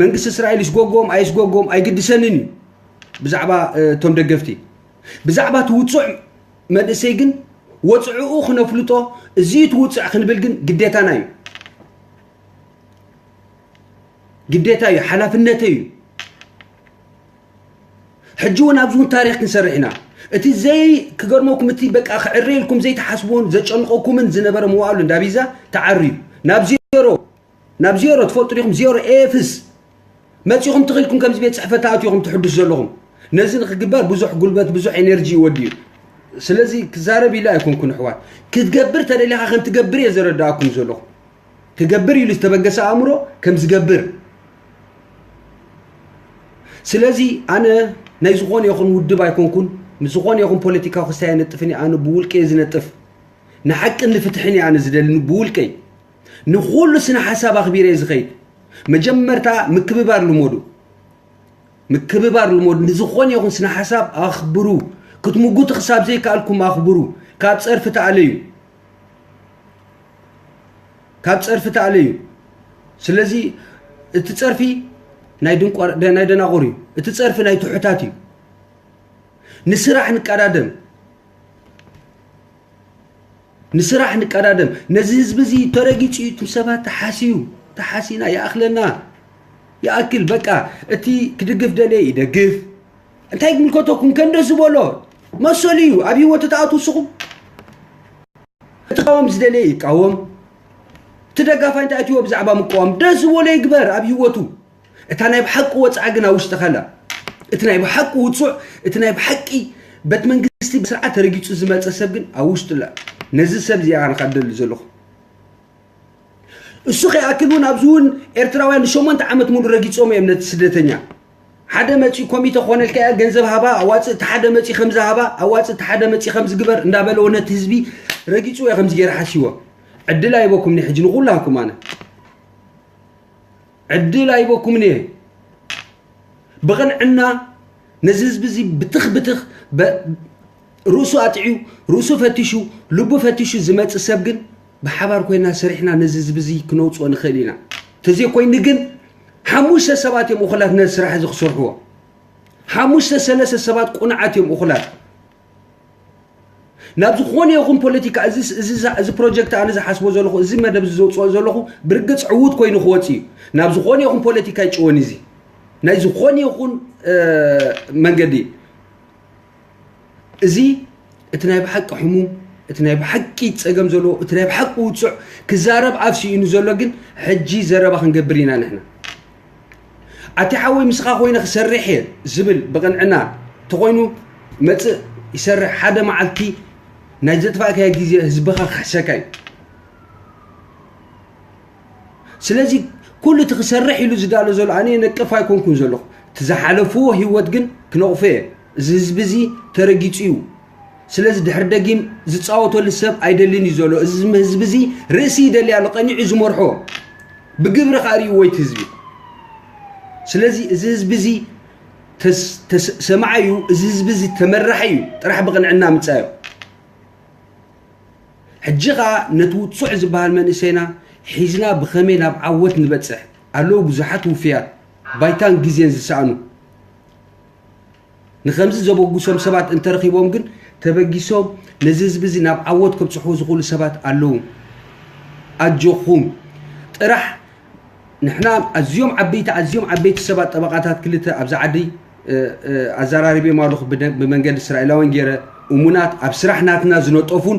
መንግስቲ እስራኤል ይስጎጎም ኣይስጎጎም ኣይግድሰንን እዩ ብዛዕባ እቶም ደገፍቲ። ብዛዕባ እቲ ውፁዕ መንእሰይ ግን ወፅዕኡ ክነፍልጦ እዚ እቲ ውፅዕ ክንብል ግን ግዴታና እዩ። ግዴታ እዩ፣ ሓላፍነተይ እዩ። ሕጂ እውን ኣብዚ እውን ታሪክ ክንሰርሕ ኢና። እቲ ዘይ ክገርመኩም እቲ በቃ ክዕረ ኢልኩም ዘይትሓስብዎን ዘጨንቀኩምን ዝነበረ መዋእሉ እንዳ ቢዛ ተዓርዩ ናብ ዜሮ ናብ ዜሮ ትፈልጡ ዲኹም? ዜሮ ኤፍስ መፂኹም ትኽኢልኩም ከምዚ ቤት ፅሕፈት ኣእትኹም ትሕዱስ ዘለኹም። ነዚ ንክግበር ብዙሕ ጉልበት ብዙሕ ኤነርጂ ይወዲ እዩ። ስለዚ ክዛረብ ኢለ ኣይኮንኩን ኣሕዋት፣ ክትገብር ተደሊኻ ከም ትገብር እየ ዘረዳእኩም ዘለኹ። ክገብር ኢሉ ዝተበገሰ ኣእምሮ ከም ዝገብር። ስለዚ ኣነ ናይ ዝኾነ ይኹን ውድብ ኣይኮንኩን፣ ምስ ዝኾነ ይኹን ፖለቲካዊ ክስታይ ኣይነጥፍን እየ። ኣነ ብውልቀ እየ ዝነጥፍ። ንሓቅን ንፍትሕን እየ ኣነ ዝደሊ ብውልቀይ። ንኹሉ ስነ ሓሳብ ኣኽቢረ እየ ዝኸይድ። መጀመርታ ምክብባር ልመዱ። ምክብባር ልመዱ። ንዝኾነ ይኹን ስነ ሓሳብ ኣኽብሩ። ክትምጉቱ ክሳብ ዘይከኣልኩም ኣኽብሩ። ካብ ፀርፊ ተኣለዩ። ካብ ፀርፊ ተኣለዩ። ስለዚ እቲ ፀርፊ ናይ ድንቋር ናይ ደናቑር እዩ። እቲ ፀርፊ ናይ ትሑታት እዩ። ንስራሕ ንቀዳደም። ንስራሕ ንቀዳደም። ነዚ ህዝቢ እዚ ተረጊጹ እዩ። እቱም ሰባት ተሓስዩ ተሓሲና ይኣኽለና ይኣክል በቃ። እቲ ክድግፍ ደለየ ይደግፍ። እንታይ ክምልከተኩም? ከንደ ዝበሎ መሰሉ እዩ። ኣብ ህይወቱ ተኣትዉ ንስኹም። እቲ ቃወም ዝደለየ ይቃወም። እቲ ደጋፋይ እንታይ ኣትዎ ብዛዕባ ምቃወም ደስ ዝበሎ ይግበር ኣብ ህይወቱ። እታ ናይ ብሓቂ ወፅዓ ግን ኣብ ውሽጥኻ ኣላ። እቲ ናይ ብሓቂ ውፁዕ፣ እቲ ናይ ብሓቂ በት መንግስቲ ብስርዓት ተረጊፁ ዝመፀ ሰብ ግን ኣብ ውሽጡ ኣላ። ነዚ ሰብ እዚኣ ንካ ደሊ ዘለኹ። እሱ ከይኣክል እውን ኣብዚ እውን ኤርትራውያን ንሸሞንተ ዓመት ሙሉ ረጊፆም እዮም ነቲ ስደተኛ። ሓደ መፂኡ ኮሚተ ክኾነልካ እያ፣ ገንዘብ ሃባ፣ ኣዋፅእ እቲ ሓደ መፂኡ ከምዚ ሃባ፣ ኣዋፅእ እቲ ሓደ መፂኡ ከምዚ ግበር እንዳበለዎ ነቲ ህዝቢ ረጊፅዎ እየ ከምዚ ገይረ ሓሲዎ። ዕድል ኣይበኩም ሕጂ ንኩላኩም ኣነ ዕድል ኣይበኩምን እየ። ብቕንዕና ነዚ ህዝቢ እዚ ብትኽ ብትኽ በ- ርእሱ ኣጥዕዩ ርእሱ ፈቲሹ ልቡ ፈቲሹ ዝመፅእ ሰብ ግን ብሓባር ኮይና ሰሪሕና ነዚ ህዝቢ እዚ ክነውፅኦ ንኽእል ኢና። ተዘይኮይኑ ግን ሓሙሽተ ሰባት እዮም እኹላት ነዚ ስራሕ እዚ ክሰርሕዎ። ሓሙሽተ ሰለስተ ሰባት ቁኑዓት እዮም እኹላት። ናብ ዝኾነ ይኹን ፖለቲካ እዚ እዚ እዚ ፕሮጀክት ኣነ ዝሓስቦ ዘለኹ እዚ መደብ እዚ ዘውፅኦ ዘለኹ ብርግፅ ዕዉት ኮይኑ ክወፅ እዩ። ናብ ዝኾነ ይኹን ፖለቲካ ይጭወን እዚ ናይ ዝኾነ ይኹን መንገዲ እዚ እቲ ናይ ብሓቂ ሕሙም እቲ ናይ ብሓቂ ፀገም ዘለዎ እቲ ናይ ብሓቂ ውፅዕ ክዛረብ ኣብ ስኢኑ ዘሎ ግን ሕጂ ዘረባ ክንገብር ኢና ንሕና። ኣቲ ሓወይ ምስኻ ኮይነ ክሰርሕ እየ ዝብል ብቕንዕና ተኾይኑ መፅእ ይሰርሕ ሓደ መዓልቲ ናይ ዘጥፋእካዮ ግዜ ህዝብኻ ክሕሰካ እዩ። ስለዚ ኩሉ እቲ ክሰርሕ ኢሉ ዝዳሎ ዘሎ ኣነ ነቅፍ ኣይኮንኩን ዘለኹ። እቲ ዝሓለፍዎ ህይወት ግን ክነቕፎ እየ። እዚ ህዝቢ እዚ ተረጊፁ እዩ። ስለዚ ድሕሪ ደጊም ዝፃወተሉ ሰብ ኣይደልን እዩ ዘሎ። እዚ ህዝቢ እዚ ርእሲ ይደሊ ኣሎ ቀኒዑ ዝመርሖ ብግብሪ ከዓ ርእይዎ እቲ ህዝቢ። ስለዚ እዚ ህዝቢ እዚ ተስ- ተስ- ሰማዓይ እዩ። እዚ ህዝቢ እዚ ተመራሒ እዩ። ጥራሕ ብቕንዕና ምፃዮ። ሕጂ ኸዓ ነቲ ውፁዕ ዝበሃል መንእሰይና ሒዝና ብኸመይ ናብ ዓወት ንበፅሕ? ኣለዉ ብዙሓት ውፍያት ባይታን ግዜን ዝሰኣኑ። ንኸምዚ ዘበጉሶም ሰባት እንተረኺቦም ግን ተበጊሶም ነዚ ህዝቢ እዚ ናብ ዓወት ከብፅሕዎ ዝኽእሉ ሰባት ኣለዉ። ኣጆኹም ጥራሕ። ንሕና ኣዝዮም ዓበይቲ ኣዝዮም ዓበይቲ ሰባት ጠበቓታት ክልተ ኣብዚ ዓዲ ኣዘራሪቦም ኣለኹ። ብመንገዲ እስራኤላውያን ገይረ እሙናት ኣብ ስራሕ ናትና ዝነጠፉን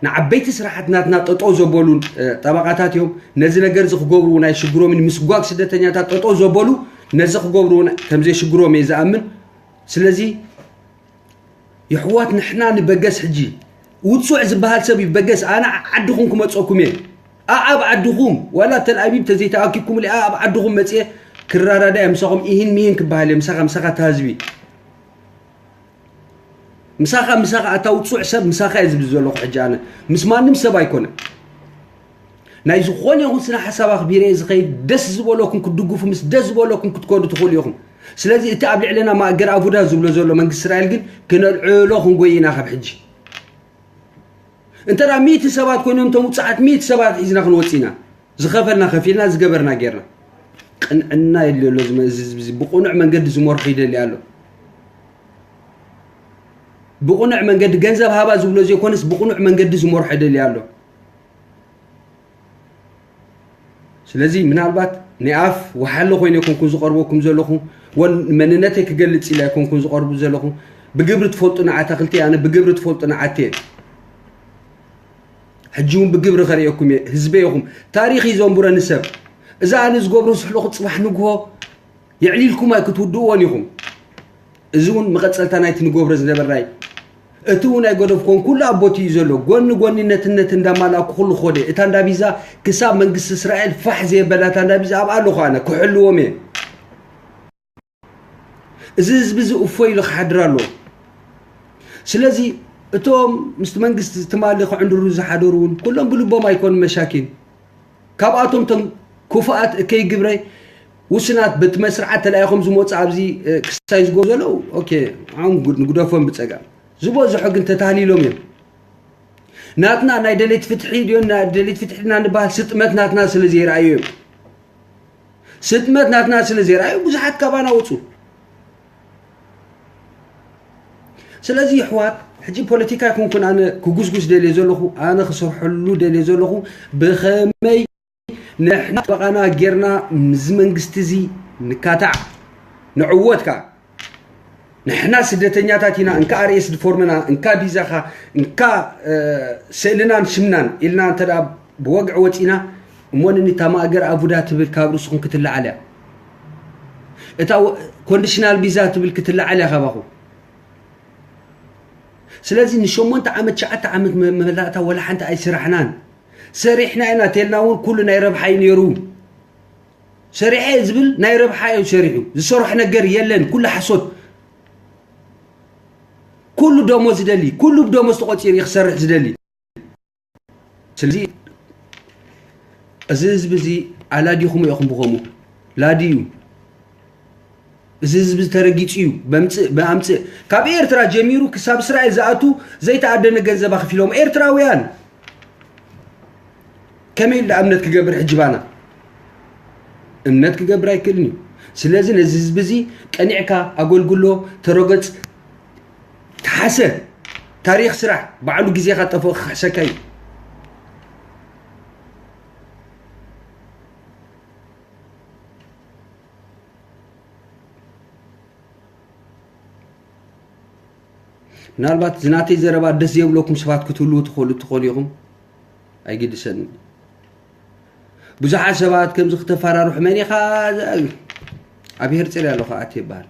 ንዓበይቲ ስራሓት ናትና ጠጠው ዘበሉን ጠበቓታት እዮም። ነዚ ነገር እዚ ክገብሩ እውን ኣይሽግሮምን። ምስጓግ ስደተኛታት ጠጠው ዘበሉ ነዚ ክገብሩ እውን ከምዘይሽግሮም እየ ዝኣምን። ስለዚ የሕዋት ንሕና ንበገስ ሕጂ ውፁዕ ዝበሃል ሰብ እዩ። በገስ ኣነ ዓድኹም ክመፀኩም እየ። ኣኣብ ዓድኹም ዋላ ተልኣቢብ ተዘይተኣኪብኩም ሊኣ ኣብ ዓድኹም መፅየ ክረዳዳ እየ። ምሳኹም ኢሂን ሚሂን ክበሃል እየ። ምሳኻ ምሳኻ እታ ህዝቢ ምሳኻ ምሳኻ ኣታ ውፁዕ ሰብ ምሳኻ እየ ዝብል ዘለኹ ሕጂ ኣነ ምስ ማንም ሰብ ኣይኮነ። ናይ ዝኾነ ይኹን ስነ ሓሳብ ኣኽቢረ እየ ዝኸይድ። ደስ ዝበለኩም ክትድግፉ ምስ ደስ ዝበለኩም ክትከዱ ትኽእሉ ኢኹም። ስለዚ እቲ ኣብ ልዕለና ማእገር ኣቡዳ ዝብሎ ዘሎ መንግስቲ እስራኤል ግን ክነልዕሎ ክንጎይ ኢና ካብ ሕጂ። እንተ ደኣ ሚእቲ ሰባት ኮይኖም እቶም ውፅዓት ሚእቲ ሰባት ሒዝና ክንወፅእ ኢና። ዝኸፈልና ከፊልና ዝገበርና ጌርና። ቅንዕና የድልዮ ኣሎ። እዚ ህዝቢ እዚ ብቕኑዕ መንገዲ ዝመርሖ ይደሊ ኣሎ። ብቕኑዕ መንገዲ ገንዘብ ሃባ ዝብሎ ዘይኮነስ ብቕኑዕ መንገዲ ዝመርሖ ይደሊ ኣሎ። ስለዚ ምናልባት ናይ ኣፍ ወሓለ ኮይነ ኣይኮንኩን ዝቐርበኩም ዘለኹ፣ ወን መንነተይ ክገልጽ ኢለ ኣይኮንኩን ዝቐርቡ ዘለኹ። ብግብሪ ትፈልጡ ንዓታ ክልተ ኣነ ብግብሪ ትፈልጡ ንዓቴ። ሕጂ እውን ብግብሪ ከርእየኩም እየ። ህዝበ ኢኹም። ታሪኽ እዩ ዘንብረኒ ሰብ። እዛ ኣነ ዝገብሮ ዘለኹ ጽባሕ ንግሆ የዕሊልኩም ኣይክትውድእዎን ኢኹም። እዚ እውን መቐጸልታ ናይቲ ንገብሮ ዝነበርና እዩ። እቲ እውን ኣይገደፍኮን ኩሉ ኣብ ቦትኡ እዩ ዘሎ። ጎኒ ጎኒ ነቲ ነቲ እንዳማላእኩ ኩሉ ክኸደ። እታ እንዳ ቪዛ ክሳብ መንግስቲ እስራኤል ፋሕ ዘየበላ እታ እንዳ ቪዛ ኣብኣ ኣለኹ ኣነ ክሕልዎም እየ። እዚ ህዝቢ እዚ እፎይ ኢሉ ክሓድር ኣለዎ። ስለዚ እቶም ምስቲ መንግስቲ ትማሊ ክዕንድሩ ዝሓደሩ እውን ኩሎም ብልቦም ኣይኮኑን መሻኪን። ካብኣቶም እቶም ክፉኣት እከይ ግብረ ውስናት በቲ መስርዓት ተላኢኾም ዝመፁ ኣብዚ ክስታይ ዝጎ ዘለዉ ኦኬ ንግደፎም ብፀጋ ዝበዝሖ ግን ተታሊሎም እዮም። ናትና ናይ ደሌት ፍትሒ ድዮ ናይ ደሌት ፍትሒ ኢና ንበሃል ስጥመት ናትና ስለ ዘይረኣዩ እዮም። ስጥመት ናትና ስለ ዘይረኣዩ ብዙሓት ካባና ወፁ። ስለዚ ይሕዋት ሕጂ ፖለቲካ ይኮንኩን ኣነ ክጉስጉስ ደልየ ዘለኹ ኣነ ክሰርሐሉ ደልየ ዘለኹ ብኸመይ ንሕና ጠበቓና ጌርና ምዚ መንግስቲ እዚ ንካታዕ ንዕወት ከዓ ንሕና ስደተኛታት ኢና እንካ ኣርኤስ ድፎርምና እንካ ቢዛኻ እንካ ስእልናን ሽምናን ኢልና እንተ ብወግዒ ወፂና እሞ ንኒታ ማእገር ኣቡዳ ትብል ካብ ርእስኹም ክትለዓል እያ እታ ኮንዲሽናል ቢዛ ትብል ክትለዓል እያ ካባኹም ስለዚ ንሸሞንተ ዓመት ትሽዓተ ዓመት መመላእታ ወላ ሓንቲ ኣይስራሕናን ሰሪሕና ኢና ቴልና እውን ኩሉ ናይ ረብሓ እዩ ነይሩ ሰሪሐ ዝብል ናይ ረብሓ እዩ ሰሪሑ ዝሰርሖ ነገር የለን ኩሉ ሓሶት ኩሉ ደሞዝ ዝደሊ ኩሉ ብደሞዝ ተቆፂሩ እዩ ክሰርሕ ዝደሊ ስለዚ እዚ ህዝቢ እዚ ኣላዲኹም ኢኹም ብኸምኡ ላዲ እዩ እዚ ህዝቢ ተረጊፁ እዩ በምፅእ ብኣምፅእ ካብ ኤርትራ ጀሚሩ ክሳብ እስራኤል ዝኣቱ ዘይተኣደነ ገንዘብ ኣኽፊሎም ኤርትራውያን ከመይ ኢሉ እምነት ክገብር ሕጂ ባና እምነት ክገብር ኣይክእልን እዩ ስለዚ ነዚ ህዝቢ እዚ ቀኒዕካ ኣገልግሎ ተረገፅ ተሓሰ ታሪኽ ስራሕ ባዕሉ ግዜኻ ጠፍኦ ክሕሰካ እዩ ምናልባት ዝናተይ ዘረባ ደስ የብለኩም ሰባት ክትህልዉ ትኽእሉ ትኾኑ ኢኹም ኣይግድሰን ብዙሓት ሰባት ከምዚ ክተፈራርሑ መን ኢኻ ኣብ ሄር ፅርያ ኣለኹ ኣት ይበሃል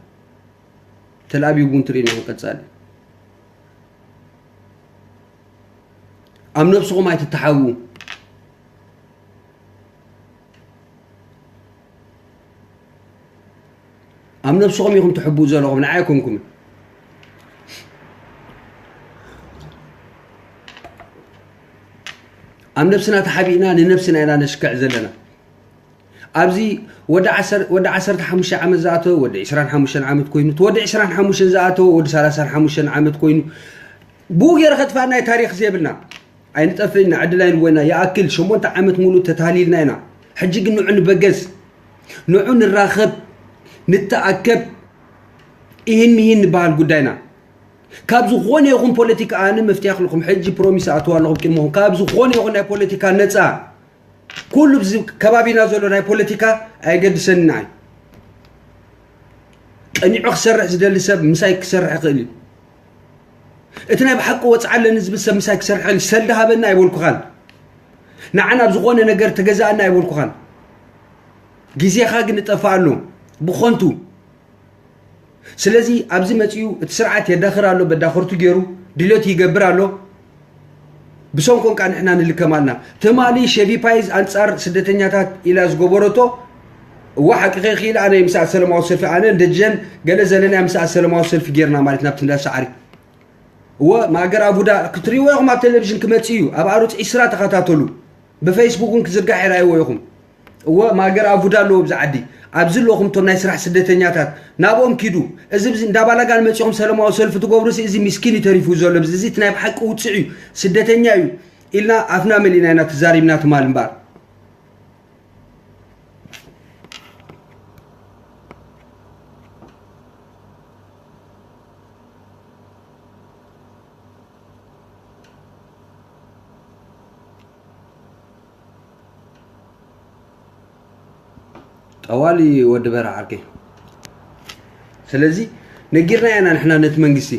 ተልኣቢብ እውን ትርእዩ ኢኹም ቀፃሊ ኣብ ነብስኹም ኣይትተሓቡ ኣብ ነብስኹም ኢኹም ትሕብኡ ዘለኹም ንዓይ ኣይኮንኩምን ኣብ ነብስና ተሓቢእና ንነብስና ኢና ነሽክዕ ዘለና ኣብዚ ወዲ ዓሰርተ ሓሙሽተ ዓመት ዝኣተወ ወዲ ዕስራን ሓሙሽተን ዓመት ኮይኑ እቲ ወዲ ዕስራን ሓሙሽተን ዝኣተወ ወዲ ሰላሳን ሓሙሽተን ዓመት ኮይኑ ብኡ ገይረ ከጥፋእና እዩ ታሪክ ዘይብልና ኣይንጠፍእና ዕድል ኣይንወና ይኣክል ሸሞንተ ዓመት ሙሉእ ተታሊልና ኢና ሕጂ ግን ንዑ ንበገስ ንዑ ንራኸብ ንተኣከብ ኢሂን ሚሂን ንበሃል ጉዳይና። ካብ ዝኾነ ይኹን ፖለቲካ ኣነ መፍትሒ ክልኹም ሕጂ ፕሮሚስ ኣእትዋ ኣለኹም ቅድመኹም። ካብ ዝኾነ ይኹን ናይ ፖለቲካ ነፃ ኩሉ ብዚ ከባቢና ዘሎ ናይ ፖለቲካ ኣየገድሰንን ኣይ። ቀኒዑ ክሰርሕ ዝደሊ ሰብ ምሳይ ክሰርሕ ይኽእል እዩ። እቲ ናይ ብሓቂ ወፅዓ ኣለኒ ዝብል ሰብ ምሳይ ክሰርሕ ይኽእል እዩ። ሰልዲ ሃበኒ ኣይበልኩኻን። ንዓና ኣብ ዝኾነ ነገር ተገዛእና ኣይበልኩኻን። ግዜኻ ግን ይጠፍእ ኣሎ ብኾንቱ። ስለዚ ኣብዚ መፂኡ እቲ ስርዓት የዳኽር ኣሎ፣ በዳኸርቱ ገይሩ ድልዮት ይገብር ኣሎ። ብሰንኮም ከዓ ንሕና ንልከም ኣልና። ትማሊ ሸቪ ፓይዝ ኣንፃር ስደተኛታት ኢላ ዝገበረቶ፣ እዋ ሓቂ ከይኽእል ኣነ ምስኣ ሰለማዊ ሰልፊ፣ ኣነ ደጀን ገለ ዘለና ምስኣ ሰለማዊ ሰልፊ ጌርና ማለት ናብቲ እንዳ ሰዓሪ። እወ ማእገር ኣቡዳ ክትሪእዎ ኢኹም፣ ኣብ ቴሌቪዥን ክመፅእ እዩ። ኣብ ኣሩፅ ዒስራ ተኸታተሉ፣ ብፌስቡክ እውን ክዝርጋሕ ይረኣይዎ ኢኹም። እወ ማእገር ኣቡዳ ኣለዎ ኣብዚ ዓዲ። ኣብዚ ኣለኹም እቶም ናይ ስራሕ ስደተኛታት ናብኦም ኪዱ። እዚ ብዚ እንዳ ባላጋን መፂኹም ሰለማዊ ሰልፊ ትገብሩ ሲ፣ እዚ ሚስኪን እዩ ተሪፉ ዘሎ። እዚ እቲ ናይ ብሓቂ ውፅዕ እዩ፣ ስደተኛ እዩ ኢልና ኣፍና መሊእና ኢና ተዛሪብና ትማል እምበኣር። ጠዋሊ ወዲ በራ ዓርከይ። ስለዚ ነጊርና ኢና ንሕና ነቲ መንግስቲ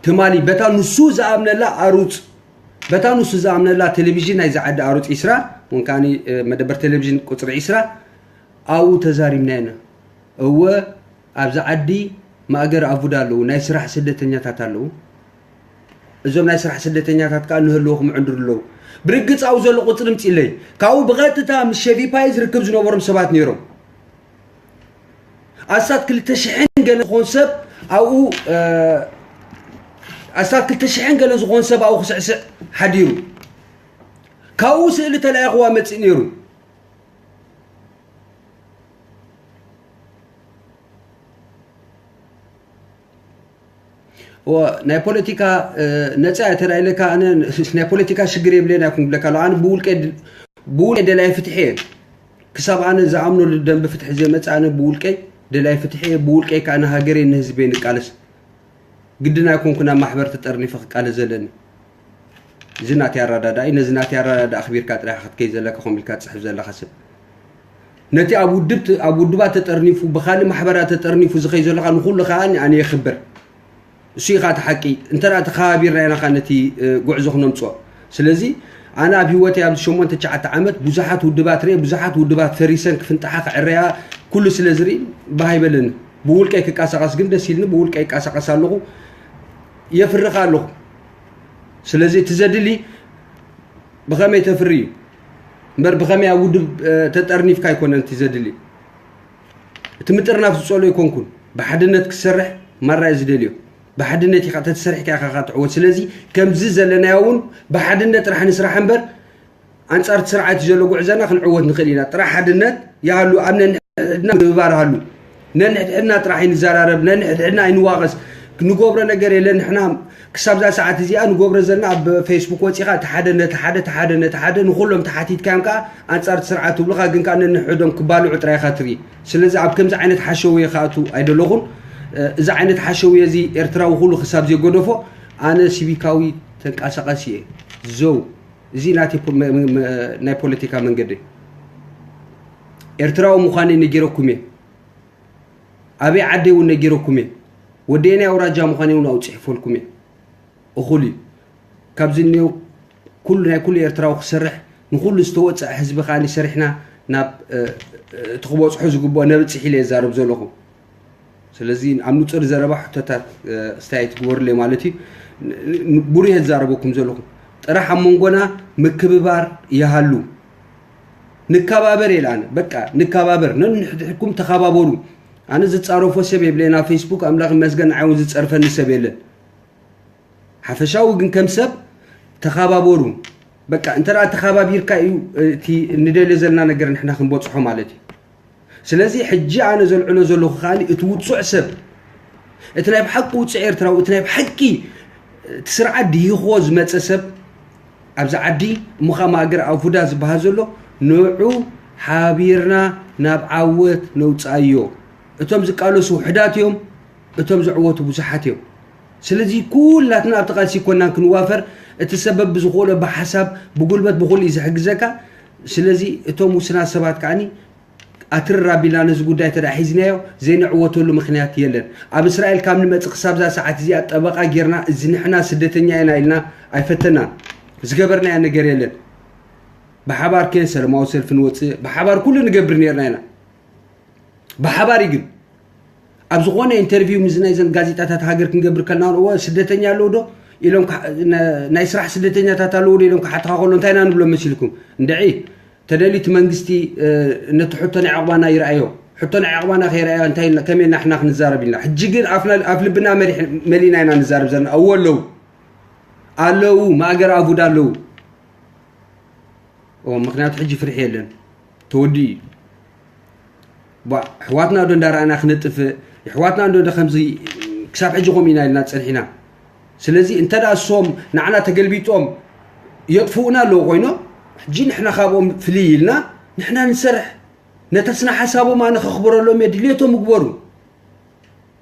ትማሊ በታ ንሱ ዝኣምነላ ኣሩፅ፣ በታ ንሱ ዝኣምነላ ቴሌቪዥን ናይዚ ዓዲ ኣሩፅ ዒስራ፣ ወንካኒ መደበር ቴሌቪዥን ቁፅሪ ዒስራ ኣብኡ ተዛሪብና ኢና። እወ ኣብዚ ዓዲ ማእገር ኣቡዳ ኣለዉ፣ ናይ ስራሕ ስደተኛታት ኣለዉ። እዞም ናይ ስራሕ ስደተኛታት ከዓ ንህልወኹም ዕንድሩ ኣለዉ። ብርግፅ ኣብኡ ዘሎ ቁፅሪ ምፅኢለይ። ካብኡ ብቐጥታ ምስ ሸቪ ፓይዝ ርክብ ዝነበሮም ሰባት ነይሮም። ኣስታት ክልተ ሽሕን ገለ ዝኾን ሰብ ኣብኡ፣ እ፣ ኣስታት ክልተ ሽሕን ገለ ዝኾን ሰብ ኣብኡ ክስዕስዕ ሓዲሩ። ካብኡ ስእሊ ተላኢኽዋ መፅእ ነይሩ። እወ፣ ናይ ፖለቲካ፣ እ፣ ነፃ እየ ተዳ ኢለካ፣ ኣነ ናይ ፖለቲካ ሽግር የብለይን ኣይኮን ክብለካ ኣለኹ። ኣነ ብውልቀይ ድ-፣ ብውልቀይ ደላይ ፍትሒ እየ። ክሳብ ኣነ ዝኣምነሉ ደንበ ፍትሒ ዘይመፅእ፣ ኣነ ብውልቀይ ደላይ ፍትሒ እየ። ብውልቀይ ከዓ ንሃገረይ ንህዝበይ ንቃለስ። ግድን ኣይኮንኩን ኣብ ማሕበር ተጠርኒፈ ክቃለስ ዘለኒ። እዚ ናተይ ኣረዳድኣ እዩ። ነዚ ናተይ ኣረዳድኣ ኣኽቢርካ ጥራሕ ክትከይድ ዘለካ ከምኡ ኢልካ ትፅሕፍ ዘለኻ ሰብ። ነቲ ኣብ ውድብ ት-፣ ኣብ ውድባት ተጠርኒፉ፣ ብኻልእ ማሕበራት ተጠርኒፉ ዝኸይድ ዘሎ ኸኣ ንኹሉ ኸኣ ኣነ የኽብር። እሱ እዩ ኸኣ እቲ ሓቂ። እንተ ደኣ ተኸባቢርና ኢና ኸኣ ነቲ፣ እ፣ ጉዕዞ ክነምጽኦ። ስለዚ ኣነ ኣብ ህይወተይ ኣብዚ ሸሞንተ ትሽዓተ ዓመት ብዙሓት ውድባት ርእየ፣ ብዙሓት ውድባት ፈሪሰን ክፍንጥሓ ክዕረያ ኩሉ ስለ ዝርኢ ባህ ኣይበለኒ። ብውልቀይ ክቃሳቐስ ግን ደስ ኢልኒ፣ ብውልቀይ ይቃሳቐስ ኣለኹ፣ የፍሪ ኸኣ ኣለኹ። ስለዚ እቲ ዘድሊ ብኸመይ ተፍሪ እዩ እምበር ብኸመይ ኣብ ውድብ፣ እ፣ ተጠርኒፍካ ኣይኮነን እቲ ዘድሊ። እቲ ምጥርናፍ ዝጸሎ ኣይኮንኩን። ብሓድነት ክትሰርሕ ማራ እየ ዝደልዮ። ብሓድነት ኢኻ ተትሰርሕ ኢኻ ኢኻ ትዕወት። ስለዚ ከምዚ ዘለናዮ እውን ብሓድነት ጥራሕ ንስራሕ እምበር ኣንጻር እቲ ስርዓት እዩ ዘሎ ጉዕዞና ክንዕወት ንኽእል ኢና። ጥራሕ ሓድነት ይሃሉ፣ ኣብ ነንሕድሕድና ምግብባር ሃሉ። ነንሕድሕድና ጥራሕ ኣይንዘራረብ፣ ነንሕድሕድና ኣይንዋቐስ። ንገብሮ ነገር የለን። ንሕና ክሳብ እዛ ሰዓት እዚኣ ንገብሮ ዘለና ኣብ ፌስቡክ ወጺኻ እቲ ሓደ ነቲ ሓደ፣ እቲ ሓደ ነቲ ሓደ፣ ንኹሎም ተሓቲትካዮም ከኣ ኣንጻር እቲ ስርዓት ትብሉኻ፣ ግን ከኣ ነንሕዶም ክባልዑ ጥራይ ኢኻ ትርኢ። ስለዚ ኣብ ከምዚ ዓይነት ሓሸውየ ክኣቱ ኣይደለኹን። እ፣ እዚ ዓይነት ሓሸውየ እዚ ኤርትራዊ ኩሉ ክሳብ ዘይገደፎ ኣነ ሲቪካዊ ተንቀሳቓሲ እየ። ዘው፣ እዚ ናተይ ፖ-፣ መ-፣ መ-፣ መ-፣ ናይ ፖለቲካ መንገዲ። ኤርትራዊ ምዃነይ ነጊረኩም እየ። ኣበይ ዓደይ እውን ነጊረኩም እየ። ወደየናይ ኣውራጃ ምዃነይ እውን ኣብኡ ጽሒፈልኩም እየ። እኹል እዩ። ካብዚ እኒኦ ኩሉ ናይ ኩሉ ኤርትራዊ ክሰርሕ፣ ንኹሉ ዝተወጽዐ ህዝቢ ከኣ ሰሪሕና ናብ፣ እ፣ እ፣ እቲ ክበጽሖ ዝግብኦ ነብጽሕ ኢለ እየ ዝዛረብ ዘለኹ። ስለዚ ኣብ ንጹር ዘረባ ሕቶታት፣ እ፣ ኣስተያየት ግበሩለይ ማለት እዩ። ን-፣ ን-፣ ብሩህ እየ ዝዛረበኩም ዘለኹ። ጥራሕ ኣብ መንጎና ምክብባር ይሃሉ። ንከባበር ኢለ ኣነ። በቃ ንከባበር። ነንሕድሕድኩም ተኸባበሩ። ኣነ ዝጻረፎ ሰብ የብለይን። ኣብ ፌስቡክ ኣምላኽ ይመስገን ንዓይ እውን ዝጸርፈኒ ሰብ የለን። ሓፈሻዊ ግን ከም ሰብ ተኸባበሩ። በቃ እንተ ደኣ ተኸባቢርካ እዩ እቲ ንደልዮ ዘለና ነገር ንሕና ክንበጽሖ ማለት እዩ። ስለዚ ሕጂ ኣነ ዘልዕሎ ዘለኹ ከኣ እቲ ውጹዕ ሰብ፣ እቲ ናይ ብሓቂ ውጹዕ ኤርትራዊ፣ እቲ ናይ ብሓቂ እቲ ስርዓት ድሂኽዎ ዝመጸ ሰብ ኣብዚ ዓዲ እሞ ኸኣ ማእገር ኣፉዳ ዝበሃል ዘሎ ንዑ ሓቢርና ናብ ዓወት ነውጽኣዮ። እቶም ዝቃለሱ ውሑዳት እዮም። እቶም ዝዕወቱ ብዙሓት እዮም። ስለዚ ኩላትና ኣብቲ ቃልሲ ኮናን ክንዋፈር፣ እቲ ሰበብ ብዝኽእሎ ብሓሳብ ብጉልበት ብኹሉ እዩ ዝሕግዘካ። ስለዚ እቶም ውስናት ሰባት ከዓኒ ኣትርር ኣቢልና ነዚ ጉዳይ ተዳ ሒዝናዮ ዘይንዕወተሉ ምኽንያት የለን። ኣብ እስራኤል ካብ ንመጽእ ክሳብ እዛ ሰዓት እዚኣ ጠበቓ ጌርና እዚ ንሕና ስደተኛ ኢና ኢልና ኣይፈተናን። ዝገበርናዮ ነገር የለን። ብሓባር ከን ሰለማዊ ሰልፊ ንወፅእ ብሓባር ኩሉ ንገብር ነርና ኢና። ብሓባር እዩ ግን ኣብ ዝኾነ ኢንተርቪው ምስ ናይ ዘን ጋዜጣታት ሃገር ክንገብር ከልና እወ ስደተኛ ኣለዉ ዶ ኢሎም ናይ ስራሕ ስደተኛታት ኣለዉ ዶ ኢሎም ክሓትኻ ከሎ እንታይ ኢና ንብሎም መሲልኩም? እንድዒ ተደልዩ እቲ መንግስቲ ነቲ ሕቶ ናይ ዕቕባና ይረኣዮ። ሕቶ ናይ ዕቕባና ከይረኣዮ እንታይ ከመይ ናሕና ክንዛረብ ኢልና ሕጂ ግን ኣፍ ልብና መሊእና ኢና ንዛረብ ዘለና። እወ ኣለዉ ኣለዉ ማእገር ኣቡድ ኣለዉ። ምክንያቱ ሕጂ ፍርሒ የለን ተወዲኡ እዩ። ኣሕዋትና ዶ እንዳረኣና ክነጥፍእ ኣሕዋትና ዶ ከምዚ ክሳብ ሕጂ ከምኡ ኢና ኢልና ፀንሒና። ስለዚ እንተ እሶም ንዓና ተገልቢጦም የጥፍኡና ኣለዉ ኮይኖም ሕጂ ንሕና ካብኦም ፍልይ ኢልና ንሕና ንሰርሕ። ነታ ስነ ሓሳቦም ኣነ ከኽብረሎም እየ ድልየቶም ይግበሩ።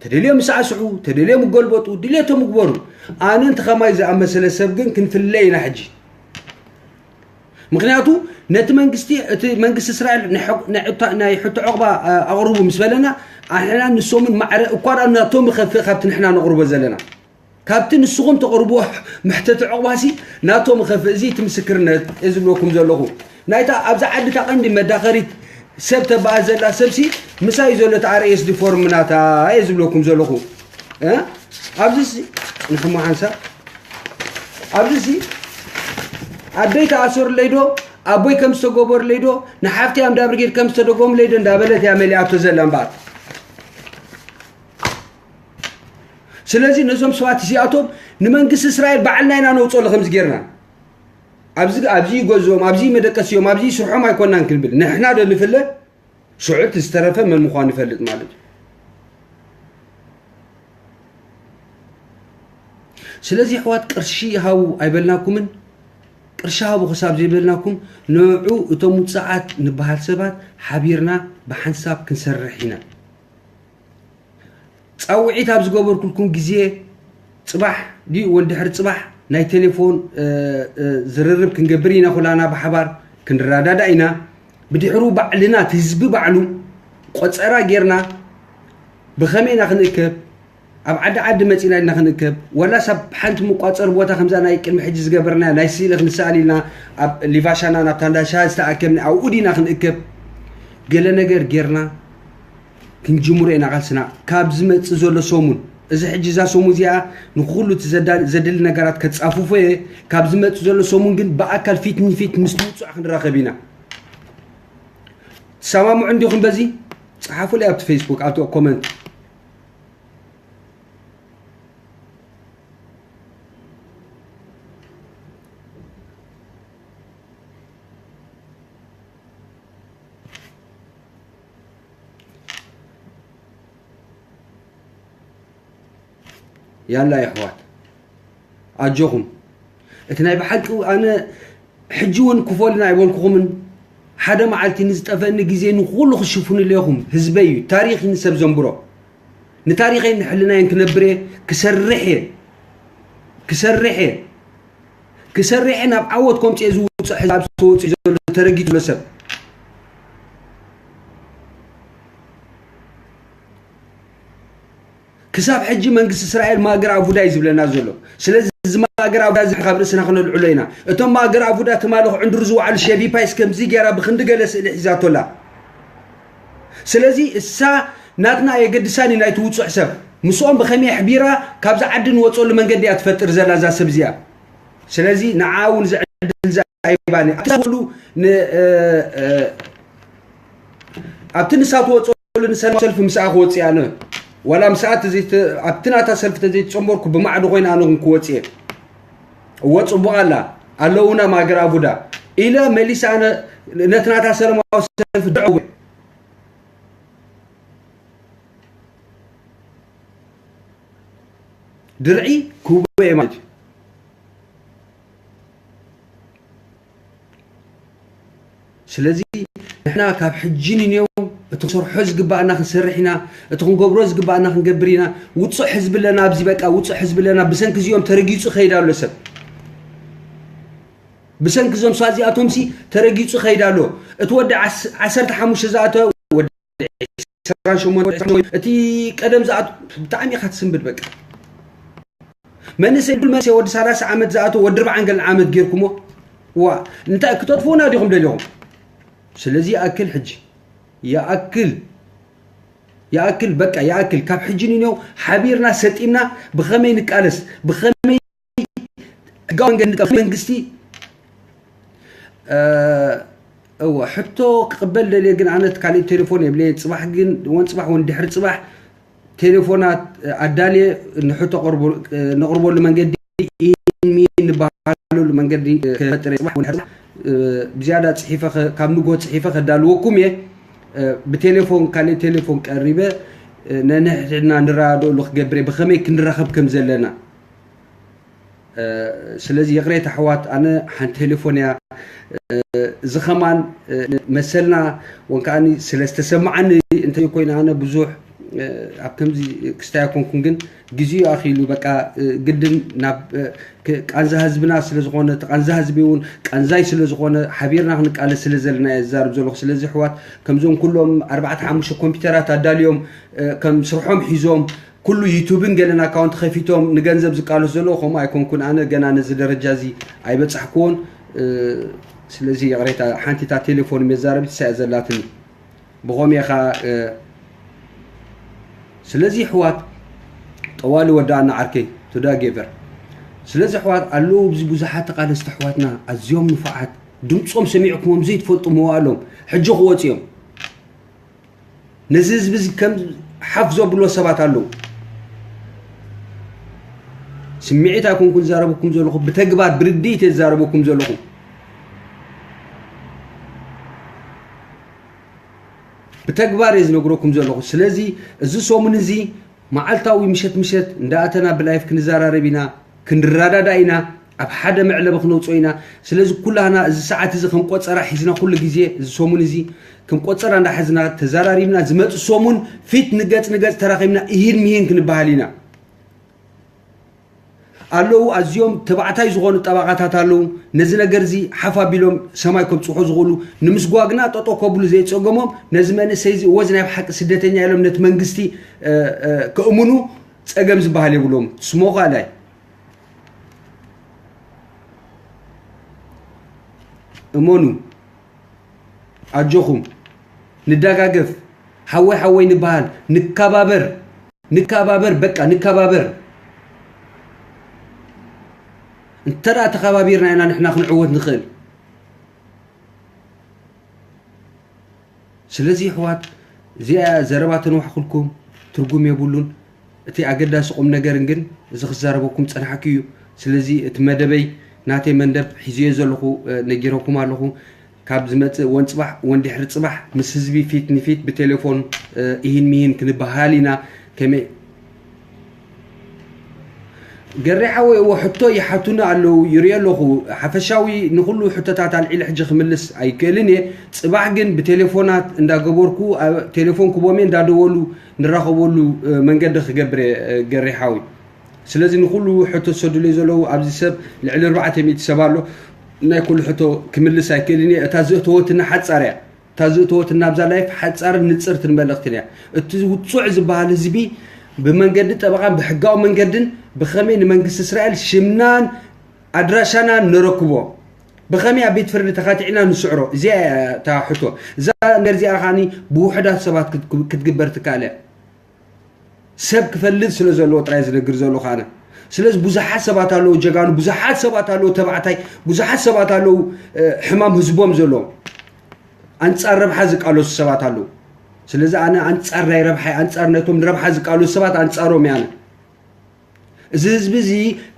ተደልዮም ይሰዕስዑ፣ ተደልዮም ይገልበጡ፣ ድሌቶም ይግበሩ። ኣነ እንተ ኸማይ ዝኣመሰለ ሰብ ግን ክንፍለ ኢና ሕጂ። ምኽንያቱ ነቲ መንግስቲ እቲ መንግስቲ እስራኤል ናይ ሕቶ ዕቕባ ኣቕርቡ ምስ በለና ኣሕና ንሶምን ማዕረ እኳ ደኣ ናቶም ይኸፍእ ካብቲ ንሕና ነቕርቦ ዘለና። ካብቲ ንስኹም ተቕርብዎ መሕተቲ ዕቑባሲ ናቶም ይኸፍእ። እዚ እቲ ምስክርነት እየ ዝብለኩም ዘለኹ። ናይታ ኣብዛ ዓዲ እታ ቀንዲ መዳኸሪት ሰብ ተበኣ ዘላ ሰብሲ ምሳይ ዘሎ እቲ ኣር ኤስ ዲ ፎርም ናታ እየ ዝብለኩም ዘለኹ። እ? ኣብዚ ሲ ንሕሞ ሓንሳብ ኣብዚ ሲ ኣደይ ተኣሰርለይ ዶ ኣቦይ ከም ዝተገበርለይ ዶ ንሓፍቲ ኣምዳ ብርጌድ ከም ዝተደጎምለይ ዶ እንዳበለት እያ መሊኣቶ ዘላ እምበኣር። ስለዚ ነዞም ሰባት እዚኣቶም ንመንግስቲ እስራኤል ባዕልና ኢና ነውፅኦሉ ከምዚ ጌርና ኣብዚ ኣብዚ ገዝኦም ኣብዚ መደቀሲኦም ኣብዚ ስርሖም ኣይኮናን ክንብል ንሕና ዶ ንፍለ ሽዑ እቲ ዝተረፈ መን ምዃኑ ይፈልጥ ማለት እዩ። ስለዚ ኣሕዋት ቅርሺ ሃቡ ኣይበልናኩምን ቅርሺ ሃቡ ክሳብ ዘይበልናኩም ንዑ እቶም ውፅዓት ንበሃል ሰባት ሓቢርና ብሓንሳብ ክንሰርሕ ኢና። ፃውዒት ኣብ ዝገበርኩልኩም ግዜ ፅባሕ ድዩ ወን ድሕሪ ፅባሕ ናይ ቴሌፎን ዝርርብ ክንገብር ኢና ኩላና ብሓባር ክንረዳዳእ ኢና። ብድሕሩ ባዕልና እቲ ህዝቢ ባዕሉ ቆፀራ ጌርና ብኸመይ ኢና ክንእከብ ኣብ ዓዲ ዓዲ መፂና ኢና ክንእከብ ወላስ ኣብ ሓንቲ መቋፀሪ ቦታ ከምዛ ናይ ቅድሚ ሕጂ ዝገበርና ናይ ስእሊ ክንሰኣል ኢልና ኣብ ሊቫሻና ናብ ታንዳሻ ዝተኣከብና ኣብኡ ዲና ክንእከብ ገለ ነገር ጌርና ክንጅምሮ ኢና ቃልስና ካብ ዝመፅእ ዘሎ ሰሙን። እዚ ሕጂ እዛ ሰሙን እዚኣ ንኩሉ እቲ ዘድሊ ነገራት ከፃፍፎ እየ። ካብ ዝመፅእ ዘሎ ሰሙን ግን ብኣካል ፊት ንፊት ምስ ትውፅዕ ክንራኸብ ኢና። ትሰማምዑ እንዲኹም በዚ? ፀሓፉለይ ኣብቲ ፌስቡክ ኣብቲ ኮመንት። ያላ የሕዋት ኣጆኹም እቲ ናይ ብሓቂ ኣነ ሕጂ እውን ክፈሉና ኣይበልኩኹምን ሓደ መዓልቲ ንዝጠፈእኒ ግዜ ንኩሉ ክሽፍኑለ ኢኹም ህዝበይ እዩ ታሪኽ ንሰብ ዘንብሮ ንታሪኸይ ንሕልናየን ክነብር እየ ክሰርሕ እየ ክሰርሕ እየ ክሰርሕ እየ ናብ ዓወት ከምፅኦ ዝውፅእ ሕዛብ ተወፅኡ ዘሎ ተረጊጡ ዘሎ ሰብ ክሳብ ሕጂ መንግስቲ እስራኤል ማእገር ኣቡዳ እዩ ዝብለና ዘሎ። ስለዚ እዚ ማእገር ኣቡዳ እዚ ካብ ርእስና ክነልዕሎ ኢና። እቶም ማእገር ኣቡዳ ትማሊ ክዕንድሩ ዝወዓሉ ሸቪ ፓይስ ከምዚ ገይራ ብክንዲ ገለ ስእሊ ሒዛቶ ኣላ። ስለዚ እሳ ናትና ኣየገድሳን እዩ ናይ ትውፅዕ ሰብ። ምስኦም ብኸመይ ኣሕቢራ ካብዚ ዓዲ ንወፀሉ መንገዲ እያ ትፈጥር ዘላ እዛ ሰብ እዚኣ። ስለዚ ንዓ እውን እዚ ዕድል እዚ ኣይባኒ ኣትወሉ ኣብቲ ንሳ ትወፀሉ ንሰላም ሰልፊ ምስኣ ክወፅእ ኣነ ዋላ ምስኣ ኣብቲ ናታ ሰልፊ ተዘይተፀንበርኩ ብማዕዶ ኮይነ ኣነ ክወፅእ እወ ፅቡቅ ኣላ ኣለውና ማገር ኣቡዳ ኢለ መሊስ ኣነ ነቲ ናታ ሰለማዊ ሰልፊ ድዕወ ድርዒ ክውበ ማለት እዩ ስለዚ ንሕና ካብ ሕጂ ንኔው እቲ ክንሰርሖ ዝግባኣና ክንሰርሕ ኢና። እቲ ክንገብሮ ዝግባኣና ክንገብር ኢና። ውፁዕ ህዝቢ ኣለና ኣብዚ፣ በቃ ውፁዕ ህዝቢ ኣለና። ብሰንኪ እዚኦም ተረጊፁ ይኸይድ ኣሎ ሰብ። ብሰንኪ እዞም ሰባት እዚኣቶም ሲ ተረጊፁ ይኸይድ ኣሎ። እቲ ወዲ ዓስ-፣ ዓሰርተ ሓሙሽተ ዝኣተወ፣ ወዲ ዕስራን ሸሞንተን፣ እቲ ቀደም ዝኣት-፣ ብጣዕሚ ኢኻ ትስንብድ በቃ። መንእሰይ፣ ዱል መንእሰይ፣ ወዲ ሰላሳ ዓመት ዝኣተወ፣ ወዲ ኣርብዓን ገለን ዓመት ጌርኩሞ። ዋ፣ እንታይ ክተጥፍኡና ዲኹም ደሊኹም? ስለዚ ይኣክል ሕጂ። ይኣክል። ይኣክል፣ በቃ ይኣክል። ካብ ሕጂ ንኔው ሓቢርና ሰጢምና ብኸመይ ንቃለስ፣ ብኸመይ ሕጋዊ መንገዲ ንጥቀም፣ መንግስቲ፣ እ፣ እወ፣ ሕቶ ክቕበል ደልየ፣ ግን ኣነ ካልእ ቴሌፎን የብለየን። ጽባሕ ግን፣ ወን ጽባሕ ወን ድሕሪ ጽባሕ ቴሌፎናት ኣዳልየ ንሕቶ ቀርቡ-፣ ነቕርበሉ መንገዲ፣ ኢን ሚን ንበሃለሉ መንገዲ ክፈጥር እየ። ጽባሕ ወን ድሕሪ ጽባሕ፣ እ፣ ብዝያዳ ጽሒፈ ከ-፣ ካብ ንግሆ ጽሒፈ ከዳልወኩም እየ። እ፣ ብቴሌፎን፣ ካልእ ቴሌፎን ቀሪበ፣ እ፣ ነንሕድሕድና ንረዳድኣሉ ክገብር እየ፣ ብኸመይ ክንራኸብ ከም ዘለና። እ፣ ስለዚ ይቕሬታ ኣሕዋት፣ ኣነ ሓንቲ ቴሌፎን እያ፣ እ፣ እዚ ኸማን፣ እ፣ መሰልና ወን ከኣኒ ስለ ዝተሰማዓኒ እንተይኮይነ፣ ኣነ ብዙሕ፣ እ፣ ኣብ ከምዚ ክስታይ ኣይኮንኩን፣ ግን ግዜኡ ኣኺሉ፣ በቃ፣ እ፣ ግድን ናብ፣ እ፣ ክ-፣ ቃንዛ ህዝብና ስለ ዝኾነ፣ እቲ ቃንዛ ህዝቢ እውን ቃንዛይ ስለ ዝኾነ፣ ሓቢርና ክንቃለስ ስለ ዘለና እየ ዝዛረብ ዘለኹ። ስለዚ ኣሕዋት፣ ከምዞም ኩሎም ኣርባዕተ ሓሙሽተ ኮምፒውተራት ኣዳልዮም፣ እ፣ ከም ስርሖም ሒዞም፣ ኩሉ ዩቱብን ገለን ኣካውንት ከፊቶም ንገንዘብ ዝቃለሱ ዘለዉ ከምኡ ኣይኮንኩን። ኣነ ገና ነዚ ደረጃ እዚ ኣይበጻሕኩዎን። እ፣ ስለዚ ይቕሬታ፣ ሓንቲ እታ ቴሌፎን መዛረቢት እሳ እያ ዘላትኒ። ብኸምኡ ኢኻ፣ እ፣ ስለዚ ኣሕዋት፣ ጠዋሊ ወዳእና ዓርከይ፣ ቱዳ ጌቨር። ስለዚ ኣሕዋት፣ ኣለዉ ኣብዚ ብዙሓት ተቓለስቲ ኣሕዋትና፣ ኣዝዮም ንፉዓት፣ ድምጾም ሰሚዕኩሞም ዘይትፈልጡ መዋእሎም፣ ሕጂ ክወጹ እዮም። ነዚ ህዝቢ እዚ ከም ሓፍ ዘብሎ ሰባት ኣለዉ። ስምዒት ኣይኮንኩን ዝዛረበኩም ዘለኹ፣ ብተግባር ብርድኢት እየ ዝዛረበኩም ዘለኹ። ብተግባር እየ ዝነግረኩም ዘለኹ። ስለዚ እዚ ሰሙን እዚ መዓልታዊ ምሸት ምሸት እንዳኣተና ብላይፍ ክንዘራረብ ኢና፣ ክንረዳዳእ ኢና፣ ኣብ ሓደ መዕለቢ ክነውፅኦ ኢና። ስለዚ ኩላህና እዚ ሰዓት እዚ ከም ቆፀራ ሒዝና ኩሉ ግዜ እዚ ሰሙን እዚ ከም ቆፀራ እንዳሓዝና ተዘራሪብና ዝመፅእ ሰሙን ፊት ንገፅ ንገፅ ተራኺብና ኢሂን ሚሂን ክንበሃል ኢና። ኣለዉ ኣዝዮም ተባዕታይ ዝኾኑ ጠባቓታት ኣለዉ። ነዚ ነገር እዚ ሓፍ ኣቢሎም ሰማይ ከብጽሑ ዝኽእሉ፣ ንምስጓግና ጠጠው ከብሉ ዘይጸገሞም፣ ነዚ መንእሰይ እዚ እወ እዚ ናይ ብሓቂ ስደተኛ ኢሎም ነቲ መንግስቲ፣ እ፣ እ፣ ከእምኑ ጸገም ዝበሃል የብሎም። ስሞኻ ላይ እመኑ። ኣጆኹም፣ ንደጋገፍ፣ ሓወይ ሓወይ ንበሃል፣ ንከባበር፣ ንከባበር፣ በቃ ንከባበር። እንተ ደኣ ተኸባቢርና ኢና ንሕና ክንዕወት ንኽእል። ስለዚ ኣሕዋት፣ እዚኣ ዘረባ ተንዋሕኩልኩም፣ ትርጉም የብሉን። እቲ ኣገዳሲ ቁም ነገርን ግን እዚ ክዛረበኩም ጸናሕኩ እዩ። ስለዚ እቲ መደበይ፣ ናተይ መንደብ ሒዘዮ ዘለኹ፣ እ፣ ነጊረኩም ኣለኹ። ካብ ዝመጽእ ወን ጽባሕ፣ ወን ድሕሪ ጽባሕ ምስ ህዝቢ ፊት ንፊት ብቴሌፎን፣ እ፣ ኢሂን ሚሂን ክንበሃል ኢና። ከመይ ገሬ ሓወይ፣ እዎ ሕቶ ይሓቱኒ ኣለዉ፣ ይርኢ ኣለኹ። ሓፈሻዊ ንኹሉ ሕቶታት ኣልዒለ ሕጂ ክምልስ ኣይክእልን እየ። ጽባሕ ግን ብቴሌፎናት እንዳገበርኩ፣ ኣብ ቴሌፎን ክቦም እየ፣ እንዳደወሉ ንራኸበሉ፣ እ፣ መንገዲ ክገብር እየ፣ እ፣ ገሬ ሓወይ። ስለዚ ንኹሉ ሕቶ ዝሰዱለይ ዘለዉ ኣብዚ ሰብ ልዕሊ ኣርባዕተ ሚእቲ ሰብ ኣሎ። ናይ ኩሉ ሕቶ ክምልስ ኣይክእልን እየ። እታ ዘእተወትና ሓጻር እያ። እታ ዘእተወትና ኣብዛ ላይፍ ሓጻርን ንጽርትን መልእኽትን እያ። እቲ ውጹዕ ዝበሃል ህዝቢ ብመንገዲ ጠበቓን ብሕጋዊ መንገድን ብኸመይ ንመንግስቲ እስራኤል ሽምናን ኣድራሻናን ነረክቦ፣ ብኸመይ ኣብ ቤት ፍርዲ ተኻቲዕና ንስዕሮ፣ እዚኣ እያ እታ ሕቶ። እዛ ነገር እዚኣ ከኣኒ ብውሑዳት ሰባት ክት-፣ ክትግበር ትከኣል እያ። ሰብ ክፈልጥ ስለ ዘለዎ ጥራይ ዝነግር ዘለኹ ኣነ። ስለዚ ብዙሓት ሰባት ኣለዉ ጀጋኑ፣ ብዙሓት ሰባት ኣለዉ ተባዕታይ፣ ብዙሓት ሰባት ኣለዉ፣ እ፣ ሕማም ህዝቦም ዘለዎም። ኣንጻር ረብሓ ዝቃለሱ ሰባት ኣለዉ። ስለዚ ኣነ ኣንጻር ናይ ረብሓ፣ ኣንጻር ነቶም ንረብሓ ዝቃለሱ ሰባት ኣንጻሮም እየ ኣነ። እዚ ህዝቢ እዚ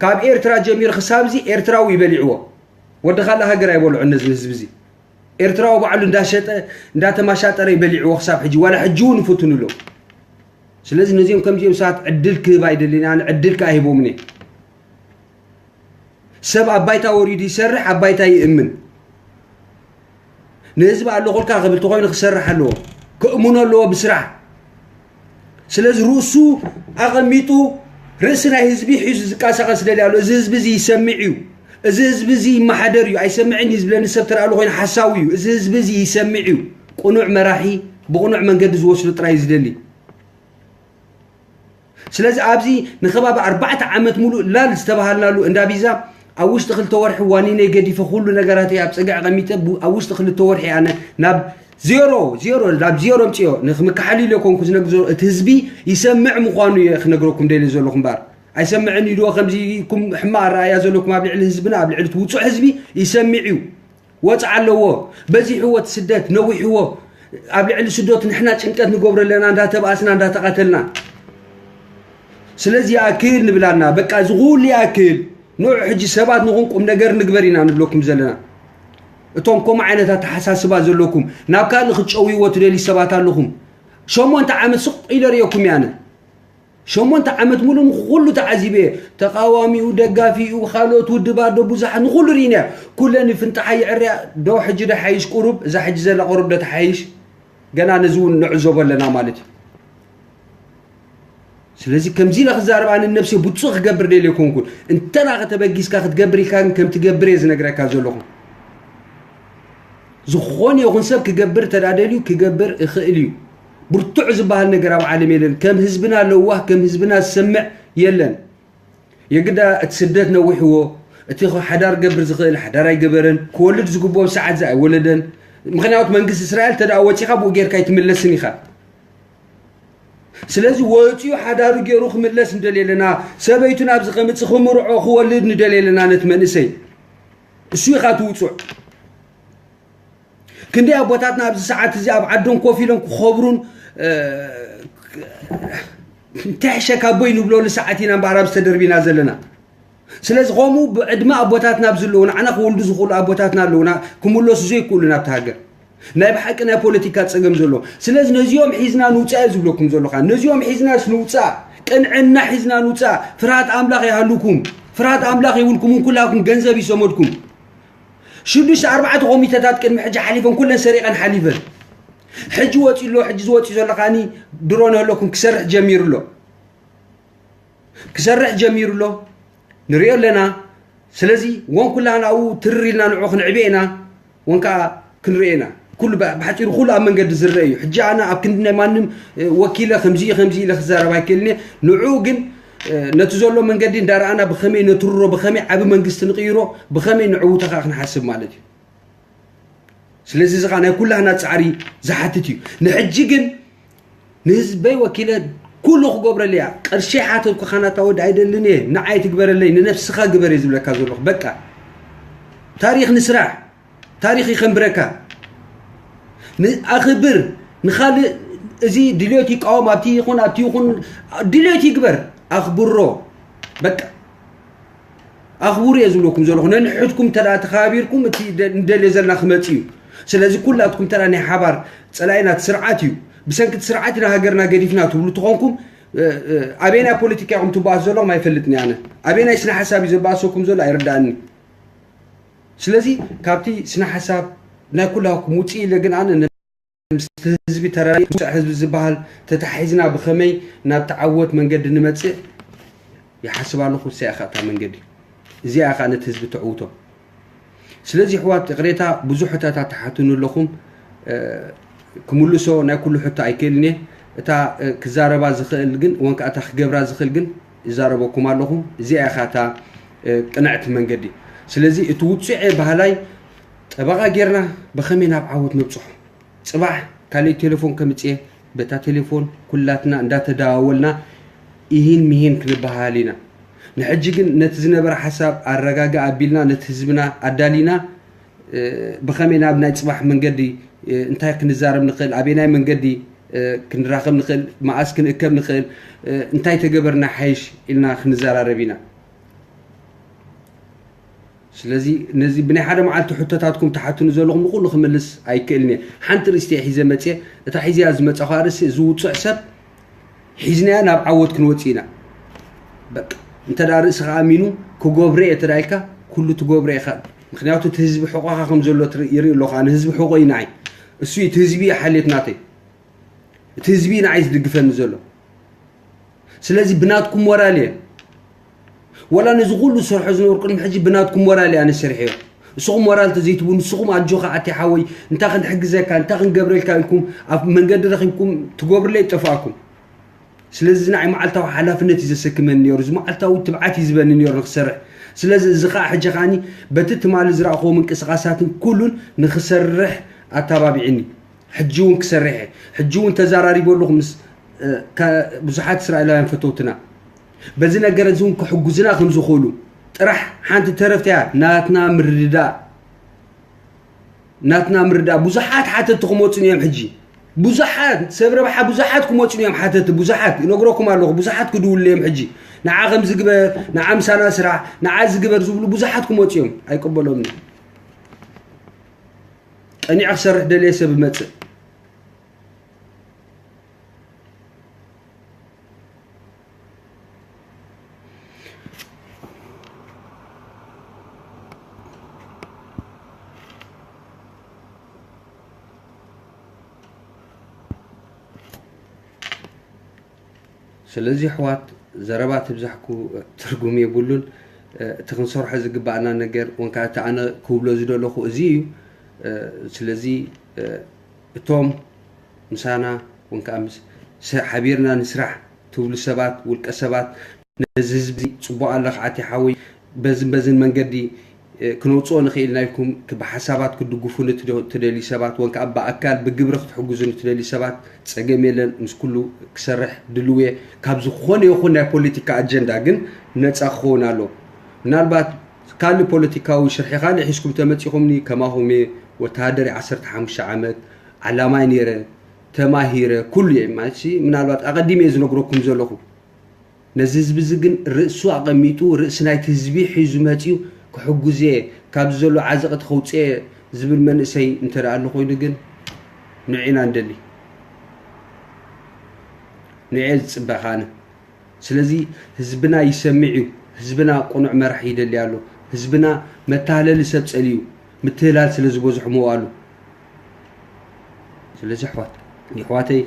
ካብ ኤርትራ ጀሚሩ ክሳብ እዚ ኤርትራዊ እዩ በሊዕዎ። ወዲ ካልእ ሃገር ኣይበልዖን ነዚ ህዝቢ እዚ። ኤርትራዊ ባዕሉ እንዳሸጠ፣ እንዳተማሻጠረ ይበሊዕዎ ክሳብ ሕጂ፣ ዋላ ሕጂ እውን ይፍትኑ ኣለዉ። ስለዚ ነዚኦም ከምዚኦም ሰባት ዕድል ክህብ ኣይደልን፣ ኣነ ዕድል ከኣ ሂቦምን እየ። ሰብ ኣብ ባይታ ወሪዱ ይሰርሕ፣ ኣብ ባይታ ይእምን። ንህዝቢ ኣለኹልካ ክብል ተኾይኑ ክሰርሕ ኣለዎ። ክእምኖ ኣለዎ ብስራሕ። ስለዚ ርእሱ ኣቐሚጡ ርእሲ ናይ ህዝቢ ሒዙ ዝቃሳቐስ ደልያ ኣሎ። እዚ ህዝቢ እዚ ይሰምዕ እዩ። እዚ ህዝቢ እዚ ይመሓደር እዩ። ኣይሰምዕን እዩ ዝብለኒ ሰብ ተረኣሉ ኮይኑ ሓሳዊ እዩ። እዚ ህዝቢ እዚ ይሰምዕ እዩ። ቅኑዕ መራሒ ብቕኑዕ መንገዲ ዝወስዶ ጥራይ እዩ ዝደሊ። ስለዚ ኣብዚ ንከባቢ ኣርባዕተ ዓመት ሙሉእ ላል ዝተባሃልናሉ እንዳ ቢዛ ኣብ ውሽጢ ክልተ ወርሒ ዋኒነይ ገዲፈ ኩሉ ነገራተይ ኣብ ፀግዒ ቀሚጠ ቡ- ኣብ ውሽጢ ክልተ ወርሒ ኣነ ናብ ዜሮ ዜሮ ናብ ዜሮ ምፅዮ ንክምካሓሊሉ የኮንኩ ዝነግዞ እቲ ህዝቢ ይሰምዕ ምኳኑ እየ ክነግረኩም ደልየ ዘለኹ እምበኣር ኣይሰምዕን እዩ ዶ ከምዚ ኢልኩም ሕማቕ ኣረኣያ ዘለኩም ኣብ ልዕሊ ህዝብና ኣብ ልዕሊ እቲ ውፁዕ ህዝቢ ይሰምዕ እዩ ወፅዓ ኣለዎ በዚሕዎ እቲ ስደት ነዊሕዎ ኣብ ልዕሊ ስደት ንሕና ጭንቀት ንገብሮ ኣለና እንዳተባእስና እንዳተቐተልና ስለዚ ይኣክል ንብላና በቃ እዚ ኩሉ ይኣክል ንዑ ሕጂ ሰባት ንኹን ቁም ነገር ንግበር ኢና ንብለኩም ዘለና እቶም ከምኡ ዓይነት ኣተሓሳስባ ዘለኩም ናብ ካልእ ክትጨውይዎ ትደልዩ ሰባት ኣለኹም ሸሞንተ ዓመት ስቕ ኢለ ርእየኩም እየ ኣነ ሸሞንተ ዓመት ሙሉ ንኩሉ ተዓዚበ እየ ተቃዋሚኡ ደጋፊኡ ካልኦት ውድባት ዶ ብዙሓት ንኩሉ ርኢና ኩለን ይፍንጥሓ ይዕርያ ዶ ሕጂ ዶ ሓይሽ ቁሩብ እዛ ሕጂ ዘላ ቁሩብ ዶ ተሓይሽ ገና ነዚ እውን ንዕዘቦ ኣለና ማለት እዩ ስለዚ ከምዚ ኢለ ክዛረብ ኣነ ነብሲ ብፁእ ክገብር ደልየ ኮንኩን እንተና ከተበጊስካ ክትገብር ኢልካ ግን ከም ትገብር እየ ዝነግረካ ዘለኹ ዝኾነ ይኹን ሰብ ክገብር ተዳደልዩ ክገብር እኽእል እዩ ብርቱዕ ዝበሃል ነገር ኣብ ዓለም የለን ከም ህዝብና ለዋህ ከም ህዝብና ዝሰምዕ የለን የግዳ እቲ ስደት ነዊሕዎ እቲ ሓዳር ገብር ዝኽእል ሓዳር ኣይገበረን ክወልድ ዝግብኦም ሰዓት ዝኣይወለደን ምክንያቱ መንግስቲ እስራኤል ተደኣ ወፂኻ ብኡ ጌርካ ኣይትምለስን ኢኻ ስለዚ ወፂኡ ሓዳሩ ገይሩ ክምለስ ንደልየ ኣለና ሰበይቱ ናብዚ ከምፅእ ክምርዖ ክወልድ ንደልየ ኣለና ነቲ መንእሰይ እሱ ኢኻ ትውፁዕ ክንደይ ኣቦታትና ኣብዚ ሰዓት እዚ ኣብ ዓዶም ኮፍ ኢሎም ክኸብሩን እንታይ ሕሸካ ኣቦይ ንብለሉ ሰዓት ኢና እምበኣር ኣብዚ ተደርቢና ዘለና ስለዚ ከምኡ ብዕድመ ኣቦታትና ኣብዚ ኣለዉ ንዓና ክወልዱ ዝኽእሉ ኣቦታትና ኣለዉ ክምለሱ ዘይክእሉ ናብቲ ሃገር ናይ ብሓቂ ናይ ፖለቲካ ፀገም ዘሎ ስለዚ ነዚኦም ሒዝና ንውፃእ እየ ዝብለኩም ዘለኹ ነዚኦም ሒዝናስ ንውፃእ ቅንዕና ሒዝና ንውፃእ ፍርሃት ኣምላኽ ይሃልኩም ፍርሃት ኣምላኽ ይብልኩም ኩላኩም ገንዘብ ይሰመድኩም ሽዱሽተ ኣርባዕተ ኮሚተታት ቅድሚ ሕጂ ሓሊፈን ኩለን ሰሪቐን ሓሊፈን ሕጂ ወፂ ኣሎ ሕጂ ዝወፂ ዘሎ ከዓኒ ድሮ ንህለኩም ክሰርሕ ጀሚሩ ኣሎ ክሰርሕ ጀሚሩ ኣሎ ንሪኦ ኣለና ስለዚ ወን ኩላህና ኣብኡ ትርር ኢልና ንዑ ክንዕብየ ኢና ወን ከዓ ክንርኢ ኢና ኩሉ ብሓፂሩ ኩሉ ኣብ መንገዲ ዝረአ እዩ ሕጂ ኣነ ኣብ ክንዲ ናይ ማንም ወኪለ ከምዚ ከምዚ ኢለ ክዛረብ ኣይክእልን እየ ንዑ ግን ነቲ ዘሎ መንገዲ እንዳረኣና ብኸመይ ነትርሮ ብኸመይ ዓቢ መንግስቲ ንቕይሮ ብኸመይ ንዕውቶ ከዓ ክንሓስብ ማለት እዩ ስለዚ እዚ ከዓ ናይ ኩላህና ፃዕሪ ዝሓትት እዩ ንሕጂ ግን ንህዝበይ ወኪለ ኩሉ ክገብረለይ እያ ቅርሸይ ሓተትኩ ካናታ ወዲ ኣይደልን እየ ንዓይ ትግበረለይ ንነብስኻ ግበር እየ ዝብለካ ዘለኹ በቃ ታሪኽ ንስራሕ ታሪኽ ይኸንብረካ ንኣኽብር ንኻልእ እዚ ድልዮት ይቃወም ኣብቲ ይኹን ኣብቲ ይኹን ድልዮት ይግበር ኣኽብሮ በቃ ኣኽብሩ እየ ዝብለኩም ዘለኹ ነንሕድኩም እንተ ተኸባቢርኩም እቲ ንደልዮ ዘለና ክመፅ እዩ ስለዚ ኩላትኩም ተራ ናይ ሓባር ፀላኢና እቲ ስርዓት እዩ ብሰንኪ እቲ ስርዓት ኢና ሃገርና ገዲፍና ትብሉ ትኾንኩም ኣበየናይ ፖለቲካ ኢኹም ትበኣሱ ዘለኹም ኣይፈልጥን ኣነ ኣበየናይ ስነ ሓሳብ እዩ ዘበኣሰኩም ዘሎ ኣይርዳእኒ ስለዚ ካብቲ ስነ ሓሳብ ናይ ኩላኩም ውፅእ ኢለ ግን ኣነ ምስቲ ህዝቢ ተረዳዲእ ህዝቢ ዝበሃል ተታሒዝና ብኸመይ ናብ ተዓወት መንገዲ ንመፅእ ይሓስብ ኣለኹ እዚኣ ኢኻ እታ መንገዲ እዚኣ ኢኻ ነቲ ህዝቢ ተዕውቶ ስለዚ ኣሕዋት ይቕሬታ ብዙሕ ሕቶታት ትሓቱኒ ኣለኹም ክምልሶ ናይ ኩሉ ሕቶ ኣይክእልን እየ እታ ክዛረባ ዝኽእል ግን ወንከ እታ ክገብራ ዝኽእል ግን ይዛረበኩም ኣለኹ እዚኣ ኢኻ እታ ቅንዕቲ መንገዲ ስለዚ እቲ ውፅዐ ባህላይ ጠበቓ ጌርና ብኸመይ ናብ ዓወት ነብፅሖ ፅባሕ ካልእ ቴሌፎን ከምፅየ በታ ቴሌፎን ኩላትና እንዳተደዋወልና ኢሂን ሚሂን ክንበሃል ኢና ንሕጂ ግን ነቲ ዝነበረ ሓሳብ ኣረጋጋ ኣቢልና ነቲ ህዝብና ኣዳሊና ብኸመይ ናብ ናይ ፅባሕ መንገዲ እንታይ ክንዛረብ ንኽእል ኣበየናይ መንገዲ ክንራኸብ ንኽእል መኣስ ክንእከብ ንኽእል እንታይ ተገበርና ሓይሽ ኢልና ክንዘራረብ ኢና ስለዚ ነዚ ብናይ ሓደ መዓልቲ ሕቶታትኩም ትሓቱኒ ዘለኹም ንኹሉ ክምልስ ኣይክእልን እየ ሓንቲ ርእስቲ እየ ሒዘ መፅየ እታ ሒዘያ ዝመፃኹ ኣርእስቲ እዚ ውፁዕ ሰብ ሒዝናዮ ናብ ዓወት ክንወፅእ ኢና በቃ እንተ ርእስኻ ኣሚኑ ክገብሮ እየ ተዳይልካ ኩሉ ትገብሮ ኢኻ ምክንያቱ እቲ ህዝቢ ሕቆኻ ከም ዘሎ ይርኢ ኣለኹ ኣነ ህዝቢ ሕቆ እዩ ንዓይ እሱ እቲ ህዝቢ እዩ ሓልየት ናተይ እቲ ህዝቢ ንዓይ ዝድግፈኒ ዘሎ። ስለዚ ብናትኩም ሞራል እየ፣ ወላ ነዚ ኩሉ ዝሰርሖ ዝነበርኩ ቅድሚ ሕጂ ብናትኩም ሞራል እየ ኣነ ሰሪሐዮ። ንስኹም ሞራል ተዘይትቡ፣ ንስኹም ኣጆኻ ኣቲ ሓወይ፣ እንታይ ክንሕግዘካ፣ እንታይ ክንገብረልካ ኢልኩም ኣብ መንገዲ ረኺብኩም ትገብሩለይ ይጠፋእኩም። ስለዚ ንዓይ መዓልታዊ ሓላፍነት እዩ ዘሰክመኒ ነይሩ። እዚ መዓልታዊ ትብዓት እዩ ዝበኒ ነይሩ ንክሰርሕ። ስለዚ እዚ ከዓ ሕጂ ከዓኒ በቲ ትማሊ ዝረኣኹዎ ምንቅስቃሳትን ኩሉን ንክሰርሕ ኣተባቢዕኒ። ሕጂ እውን ክሰርሕ እየ። ሕጂ እውን ተዘራሪበ ኣለኹ ምስ ብዙሓት እስራኤላውያን ፈተውትና። በዚ ነገር እዚ እውን ክሕጉዝና ከም ዝኽእሉ ጥራሕ ሓንቲ ተረፍቲ እያ ናትና ምርድዳእ። ናትና ምርዳእ ብዙሓት ሓተቲ ክመፁ እዮም ሕጂ። ብዙሓት ሰብ ረብሓ ብዙሓት ክመፁ እዮም ሓተቲ፣ ብዙሓት ይነግረኩም ኣለኹ። ብዙሓት ክድውሉ እዮም ሕጂ። ንዓ ከምዚ ግበር፣ ንዓ ምሳና ስራሕ፣ ንዓ ዝግበር ዝብሉ ብዙሓት ክመፁ እዮም። ኣይቀበሎምን። ቀኒዐ ክሰርሕ ደልየ ሰብ ይመፅእ። ስለዚ ኣሕዋት፣ ዘረባ ትብዛሕኩ ትርጉም የብሉን። እቲ ክንሰርሖ ዝግባኣና ነገር ወንካ እቲ ኣነ ክብሎ ዝደለኹ እዚ እዩ። ስለዚ እቶም ምሳና ወንካ ምስ ሓቢርና ንስራሕ ትብሉ ሰባት፣ ውልቀ ሰባት፣ ነዚ ህዝቢ ጽቡቕ ኣለኻ ኣቲ ሓወይ፣ በዝን በዝን መንገዲ ክነውፅኦ ንኽእል ናይኩም ብሓሳባት ክትድግፉኒ ትደልዩ ሰባት ወንከዓ ብኣካል ብግብሪ ክትሕግዙኒ ትደልዩ ሰባት ጸገም የለን። ምስ ኩሉ ክሰርሕ ድልው እየ። ካብ ዝኾነ ይኹን ናይ ፖለቲካ ኣጀንዳ ግን ነፃ ክኸውን ኣለዎ። ምናልባት ካልእ ፖለቲካዊ ሽርሒ ካልእ ሒዝኩም ተመፂኹምኒ ከማኹም እየ። ወተሃደር እየ ዓሰርተ ሓሙሽተ ዓመት ዓላማይ ነይረ ተማሂረ ኩሉ እየ ማለት ምናልባት ኣቐዲመ እየ ዝነግረኩም ዘለኹ። ነዚ ህዝቢ እዚ ግን ርእሱ ኣቐሚጡ ርእሲ ናይቲ ህዝቢ ሒዙ መፂኡ ክሕጉዝ እየ ካብዚ ዘሎ ዓዘቕቲ ከውፅእ እየ ዝብል መንእሰይ እንተ ደኣ ኣሎ ኮይኑ ግን ንዒና ንደሊ ንዒ ዝፅበ ካነ ስለዚ ህዝብና ይሰምዕ እዩ ህዝብና ቁኑዕ መራሕ ይደሊ ኣሎ ህዝብና መታለሊ ሰብ ፀሊ እዩ ምትህላል ስለ ዝበዝሑ መዋሉ ስለዚ ኣሕዋት ይሕዋተይ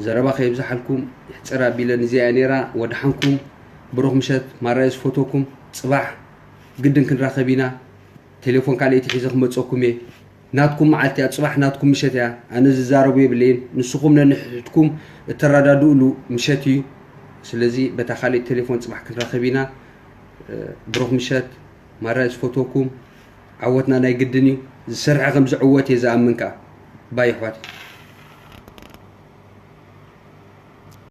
ዘረባ ከየብዝሓልኩም ይሕፅር ኣቢለን እዚኣ ነይራ ወድሓንኩም ብሩኽ ምሸት ማራየ ዝፈትወኩም ፅባሕ ግድን ክንራኸብ ኢና ቴሌፎን ካልኣይቲ ሒዘ ክመፀኩም እየ ናትኩም መዓልቲ እያ ፅባሕ ናትኩም ምሸት እያ ኣነ ዝዛረቡ የብለይን ንስኹም ነንሕድኩም እተረዳድእሉ ምሸት እዩ ስለዚ በታ ካልኣይቲ ቴሌፎን ፅባሕ ክንራኸብ ኢና ብሩኽ ምሸት ማራየ ዝፈትወኩም ዓወትና ናይ ግድን እዩ ዝሰርሐ ከም ዝዕወት እየ ዝኣምን ከዓ ባይ ኣሕዋት